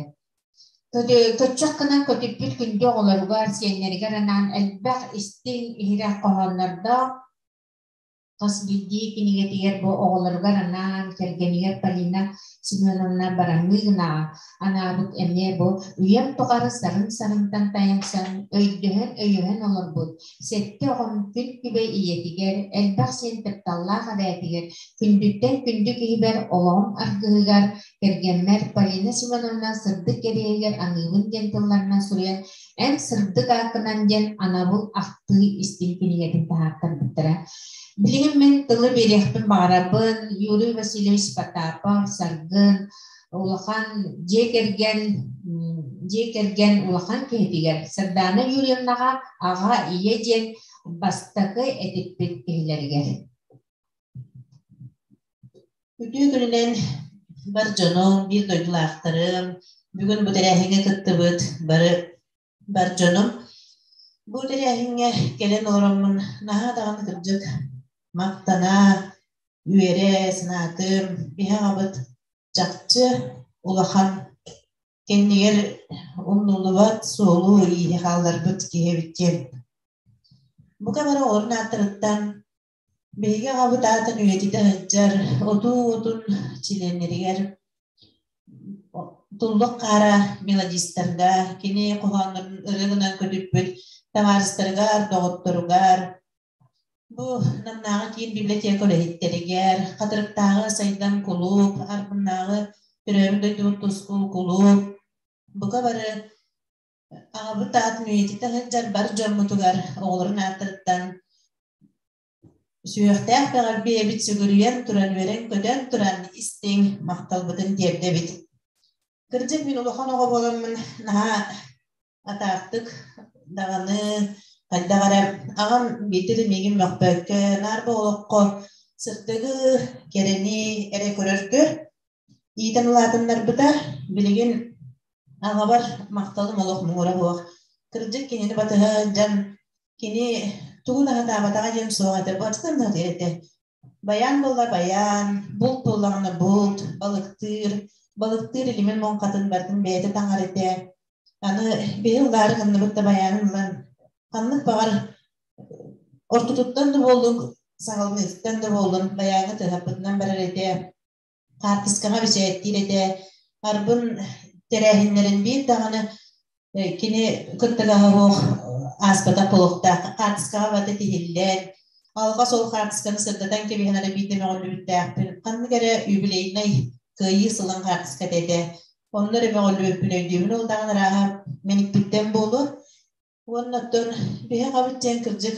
Көччөх гынан көтүппүт күндү оҕолоругар, сиэннэригэр анаан элбэх истиҥ, иһирэх хоһооннордоох Хас биирдии кинигэтигэр бу оҕолоругар анаан, кэргэнигэр Полина Семеновна Барамыгинаҕа анаабыт эмиэ бу үйэм тухары сарын-сарынтан тайансан, өйдөһөн-өйөһөн олорбут сэттэ оҕом күн күбэй ийэтигэр, элбэх сиэн тапталлаах эбээтигэр, күндүттэн күндү киһибэр, олоҕум аргыһыгар, кэргэммэр Полина Семеновна сырдык кэриэһигэр аныыбын диэн тылларынан суруйан, Эн сырдык ааккынан диэн анабыл ахтыы истиҥ кинигэтин таһаартарбыттара. Билигин мин тылы биэриэхпин баҕарабын Юрий Васильевич Потапов, Саргын, улахан дьиэ кэргэн дьиэ кэргэн улахан киһитигэр Сардаана Юрьевнаҕа аҕа, ийэ диэн бастакы этиппит киһилэригэр. Үтүө күнүнэн бар дьонум, биир дойдулаахтарым, бүгүн бу тэрээһиҥҥэ кыттыбыт бары бар дьонум. Бу тэрээһиҥҥэ кэлэн олороммун наһаа даҕаны кырдьык махтана, үөрэ санаатым, биһи аҕабыт чахчы улахан кэннигэр умнуллубат суолу-ииһи хаалларбыт киһи эбит диэн. Бука бары оҕолорун ааттарыттан Биһиги аҕабыт аатын үйэтитэ сылдьар отуу уотун чилиэннэригэр Туллук хаара мелодистарга, кини хоһооннорун ырыа гынан көтүппүт табаарыстарыгар, доҕотторугар, бу Намнааҕы киин библиотека үлэһиттэригэр, Хатырыктааҕы Сайдам кулууп, Арбыннааҕы төрөөбүт дойдубут тускул кулууп, бука бары аҕабыт аатын үйэтитэ сылдьар бар дьоммутугар оҕолорун ааттарыттан Сүһүөхтээх бэҕэрбиэбит сүгүрүйэн туран үөрэн-көтөн туран истиҥ махталбытын тиэрдэбит. Кырдьык мин улахан оҕо буоламмын наһаа атаахтык даҕаны хайдах эрэ аҕам биирдэ да миигин мөхпөккө наар бу олоххо сырдыгы, кэрэни эрэ көрөргө иитэн улаатыннарбыта. Билигин аҕабар махталым олох муҥура суох. Кырдьык кинини батыһа сылдьан кини тугу да сатаабатаҕа диэн суох этэ, барытын да сатыыр этэ. Баян буолла баян, булт буоллаҕына булт, балыктыыр, балыктыыр илимин муҥхатын барытын бэйэтэ таҥар этэ. Аны биһи ыллаары гынныбыт да баянын ылан ханнык баҕар ортотуттан да буоллун, саҕаланыытыттан да буоллун баяҥҥа тыаһаппытынан барар этэ. Хаартыскаҕа бэчээттиир этэ. Арбын тэрээһиннэрин биир даҕаны кини кыттыгаһа суох ааспатах буолуохтаах. Хаартыскаҕа бата тиһиллэн, алҕас ол хаартысканы сырдатан кэбиһэн эрэ биирдэ мөҕүллүбүттээхпин. Ханнык эрэ юбилейнай кыайыы сылын хаартыската этэ. Онно эрэ мөҕүллүбүппүн өйдүүбүн. Ол даҕаны арааһа мэникпиттэн буолуо. Уонна оттон биһи аҕабыт диэн кырдьык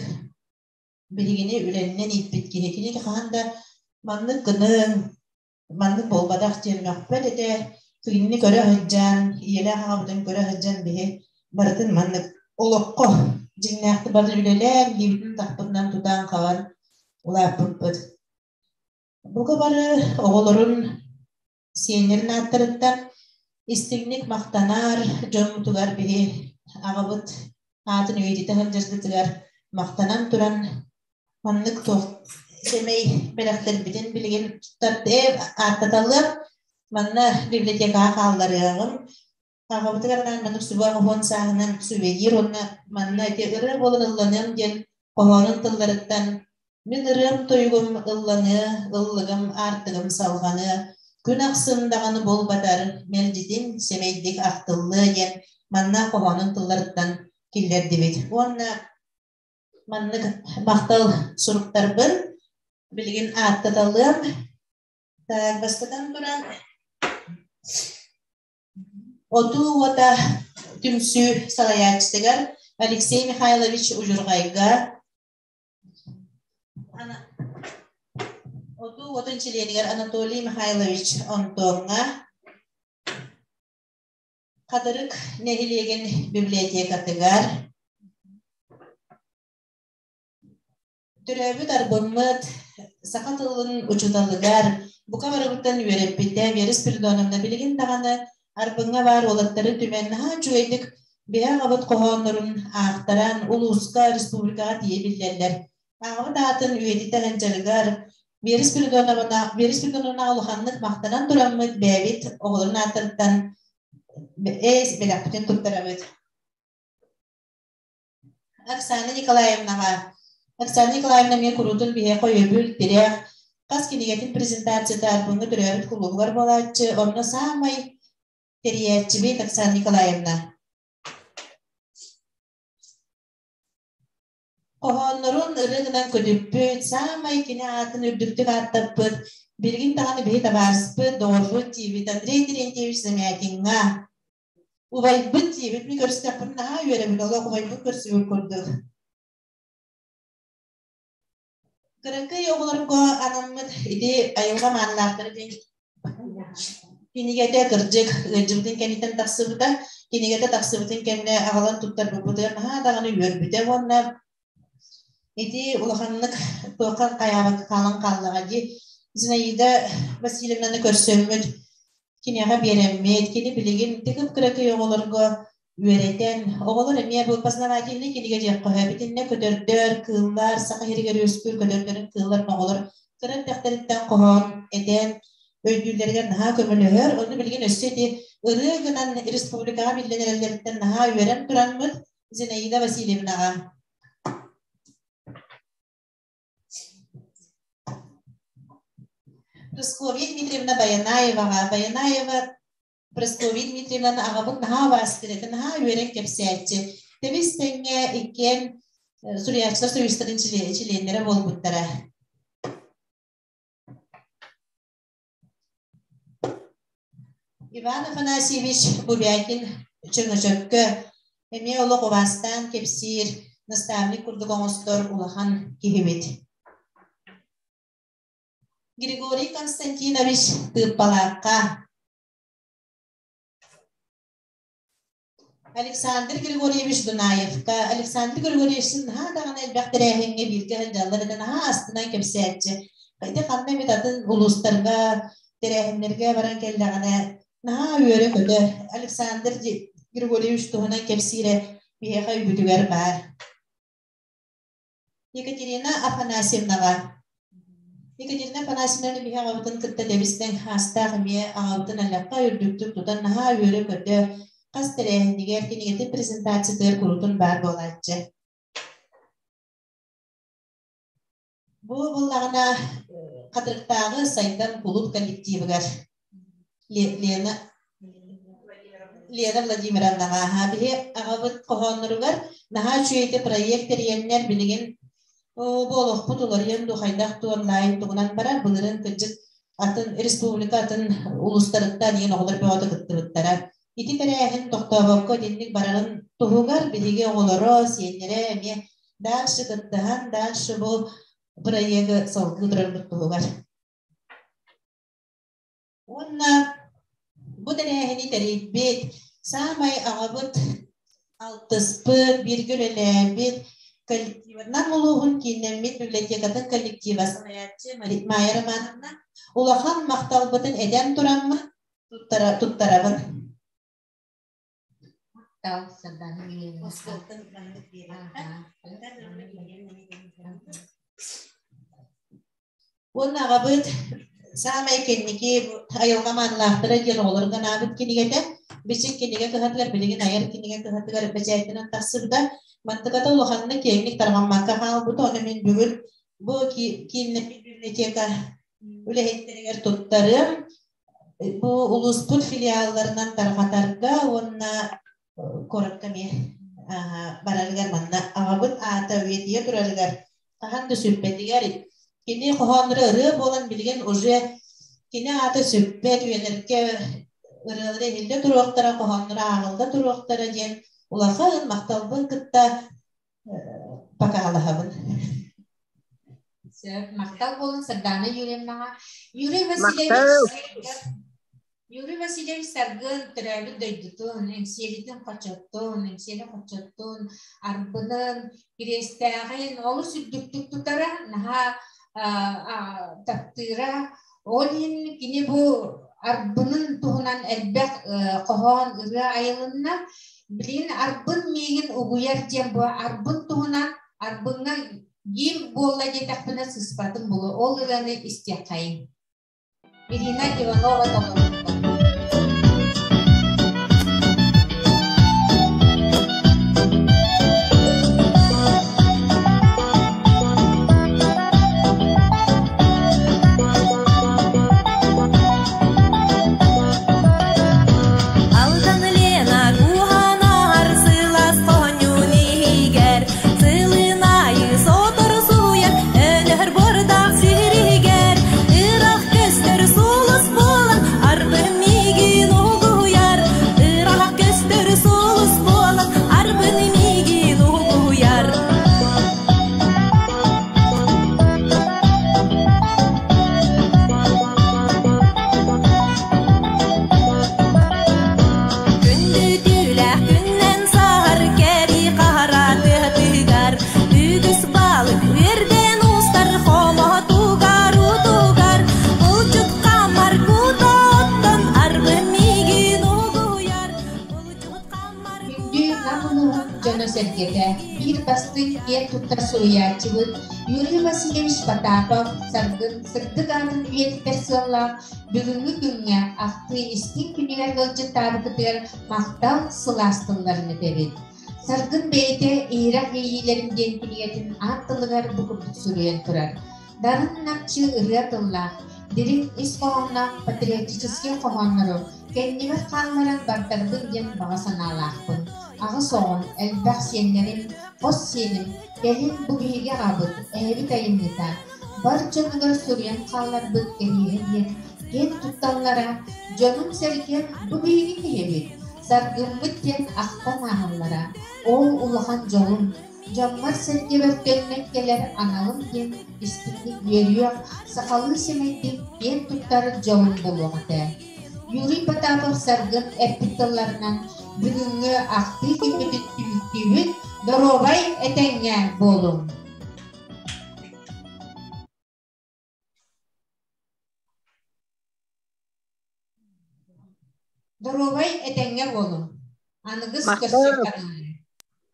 биһигини үлэннэн ииппит киһи. Кини хаһан да маннык гыныҥ, маннык буолбатах диэн мөхпөт этэ. Кинини көрө сылдьан, ийэлээх аҕабытын көрө сылдьан биһи барытын маннык олоххо дьиҥнээхтик бары үлэлээн, илиибитин-атахпытынан тутан-хабан улааппыппыт. Бука бары оҕолорун сиэннэрин ааттарыттан истиҥник махтанар дьоммутугар биһи аҕабыт аатын үйэтитэ сылдьаргытыгар махтанан туран маннык туох сэмэй бэлэхтэрбитин билигин ааттаталыам манна библиотекаҕа хаалларыаҕым аҕабытыгар анаан маннык сүбэ оһуон сааһынан сувенир уонна манна ити ырыа буолан ылланыам диэн хоһоонун тылларыттан мин ырыам тойугум ылланыа ыллыгым аартыгым салҕаныа күн ахсын даҕаны буолбатар мэлдьитин сэмэйдик ахтыллыа диэн манна хоһоонун тылларыттан киллэрдибит уонна маннык махтал суруктарбын билигин ааттаталыам так бастатан туран Отуу уота түмсүү салайааччытыгар Алексей Михайлович Удьурҕайга, Отуу уотун чилиэнигэр Анатолий Михайлович Онтуоҥҥа, Хатырык нэһилиэгин библиотекатыгар, Төрөөбүт арбыммыт саха тылын учууталыгар бука барыбыттан үөрэппитэ Вера Спиридоновна билигин даҕаны Арбыҥҥа баар уолаттары түмэн наһаа үчүгэйдик биһи аҕабыт хоһооннорун аахтаран улууска, республикаҕа тиийэ биллэллэр. Аҕабыт аатын үйэтитэ сылдьарыгар Вера Спиридоновна, Вера Спиридоновна улаханнык махтанан тураммыт бэйэбит оҕолорун ааттарыттан эс бэлэхпитин туттарабыт. Оксана Николаевнаҕа. Оксана Николаевна эмиэ куруутун биһиэхэ өйөбүл, тирэх, хас кинигэтин презентацията Арбыҥҥа төрөөбүт кулуубугар буолааччы, онно саамай тэрийээччибит Оксана Николаевна. Хоһооннорун ырыа гынан көтүппүт, саамай кини аатын үрдүктүк ааттаппыт, билигин даҕаны биһи табаарыспыт, доҕорбут диибит Андрей Терентьевич Замятиҥҥа Убайбыт диэбит мин көрүстэхпинэ наһаа үөрэбин, олох убайбын көрсүбүт курдук. Кыракый оҕолорго анаммыт ити айылҕа маанылаахтара диэн кинигэтэ кырдьык ыалдьыбытын кэнниттэн тахсыбыта. Кинигэтэ тахсыбытын кэннэ аҕалан туттарбыппытыгар наһаа даҕаны үөрбүтэ уонна ити улаханнык туохха хайаабакка хаалан хааллаҕа дии. Зинаида Васильевнаны көрсөммүт киниэхэ биэрэммит, кини билигин тыкып-кыракый оҕолорго үөрэтэн, оҕолор эмиэ бу познавательный кинигэ диэххэ сөп, итиннэ көтөрдөр, кыыллар, саха сиригэр үөскүүр көтөрдөрүн кыылларын оҕолор кыра эрдэхтэриттэн хоһоон этэн өйдүүллэригэр наһаа көмөлөһөр. Ону билигин өссө ити ырыа гынан республикаҕа биллэн эрэллэриттэн наһаа үөрэн тураммыт Зинаида Васильевнаҕа Прасковья Дмитриевна Баянаеваҕа Баянаева Прасковья Дмитриевнаны аҕабыт наһаа убаастыыр этэ, наһаа үөрэн кэпсээччи. Тэбис тэҥҥэ иккиэн суруйааччылар союзтарын чилиэннэрэ буолбуттара. Иван Афанасьевич Бубякин Чөҥөчөккө эмиэ олох убаастаан кэпсиир, наставник курдук оҥостор улахан киһибит. Григорий Константинович Тыыппалаахха Александр Григорьевич Дунаевка, Александр Григорьевич наһаа даҕаны элбэх тэрээһиҥҥэ бииргэ сылдьаллар этэ, наһаа астынан кэпсээччи. Ити ханна эмит атын улуустарга тэрээһиннэргэ баран кэллэҕинэ наһаа үөрэ-көтө Александр Григорьевич туһунан кэпсиирэ биһиэхэ өйбүтүгэр баар. Екатерина Афанасьевнаҕа. Екатерина Афанасьевна биһи аҕабытын кытта тэбистэн хаастаах эмиэ аҕабытын аллахха үрдүктүк тутан наһаа үөрэ-көтө хас тэрээһинигэр кинигэтин презентациятыгар куруутун баар буолааччы. Бу буллаҕына Хатырыктааҕы Сайдам кулууп коллективыгар Лена Лена Владимировнаҕа биһи аҕабыт хоһоонноругар наһаа үчүгэйдик проект тэрийэннэр билигин бу олохпут уларыйан дуу хайдах дуу онлайн тугунан барар былырыын кырдьык атын республика атын улуустарыттан иин оҕолор бөҕөтө кыттыбыттара. Ити тэрээһин тохтообокко итинник барарын туһугар биһиги оҕолоро, сиэннэрэ эмиэ дальше кыттыһан, дальше бу проегы салгыы турарбыт туһугар. Уонна бу тэрээһини тэрийбит, саамай аҕабыт алтыспыт, бииргэ үлэлээбит коллективынан улууһун кииннэммит библиотекатын коллектива салайааччы Майя Романовна улахан махталбытын этэн тураммын туттарабын. Махтал, Сардана Юрьевна. Уонна аҕабыт саамай кэнники айылҕа маанылаахтара диэн оҕолорго анаабыт кинигэтэ Бичик кинигэ кыһатыгар билигин айар кинигэ кыһатыгар бэчээттэнэн тахсыбыта. Мантыката улаханнык киэҥник тарҕаммакка хаалбыта. Ону мин бүгүн бу кииннэммит библиотека үлэһиттэригэр туттарыам. Бу улууспут филиалларынан тарҕатарга уонна куоракка эмиэ барарыгар манна аҕабыт аата үйэтийэ турарыгар хаһан да сүппэтигэр кини хоһоонноро ырыа буолан билигин уже кини аата сүппэт үйэлэргэ ырыалара иһиллэ туруохтара хоһоонноро ааҕылла туруохтара диэн улахан махталбын кытта покалаһабын. Сөп, махтал буолун Сардаана Юрьевнаҕа. Юрий Васильевич Юрий Васильевич Саргын төрөөбүт дойдутун, Эҥсиэлитин хочоттун, Эҥсиэли хочоттун, Арбынын, Кириэстээҕин олус үрдүктүк тутара, наһаа таптыыра. Ол иһин кини бу Арбынын туһунан элбэх хоһоон ырыа айылынна. Билигин Арбын миигин угуйар диэн бу Арбын туһунан Арбыҥҥа гимн буолла диэтэхпинэ сыспатым булу. Ол ырыаны истиэххэйиҥ. Ирина Иванова толорбута. Алдан Лена куһанар сылаас хоньун иһигэр сылын аайы сотору суруйар өлөр бордаах сиригэр ыраах көстөр сулус буолан арбын миигин угуйар ыраах көстөр сулус буолан арбын миигин угуйар. Күндүтүүлээх күннэн саһар кэрии хаһара тыатыгар үгүс балык үөрдэн устар хомоһотугар утугар булчут хамар кута оттон арбын миигин угуйар. Күндү Нам улууһун дьоно-сэргэтэ, биир бастыҥ киэн туттар суруйааччыбыт Юрий Васильевич Потапов Саргын сырдык аатын үйэтитэр сыаллаах бүгүҥҥү күҥҥэ ахтыы истиҥ күнүгэр ыалдьыттаабыккытыгар махтал сылаас тылларын этэбит. Саргын бэйэтэ Иһирэх иэйиилэрим диэн кинигэтин аат тылыгар бу курдук суруйан турар. Дарын намчы ырыа тыллаах, дириҥ ис хоһоонноох патриотическай хоһооннору кэннибэр хаалларан бардарбын диэн баҕа санаалаахпын. Аҕыс оҕом, элбэх сиэннэрим, хос сиэним, кэлин бу биһиги аҕабыт, эһэбит айымньыта, бар дьонугар суруйан хаалларбыт кэриэһэ диэн киэн тутталлара, дьонум-сэргэм бу биһиги киһибит, саргыммыт диэн ахтан ааһаллара. Ол улахан дьолум, Дьоммор-сэргэбэр төннөн кэлэр аналым диэн истиҥник үөрүөх, сахалыы сэмэйдик киэн туттар дьолум буолуох этэ. Юрий Потапов-Саргын эппит тылларынан бүгүҥҥү ахтыы күммүтүн түмүктүүбүт, доруобай этэҥҥэ буолуҥ! Доруобай этэҥҥэ буолуҥ. Аныгыс көрсүөххэ диэри.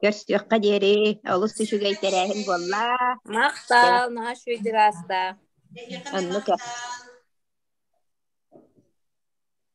Көрсүөххэ диэри. Олус үчүгэй тэрээһин буолла. Махтал, наһаа үчүгэйдик ааста. Аннык.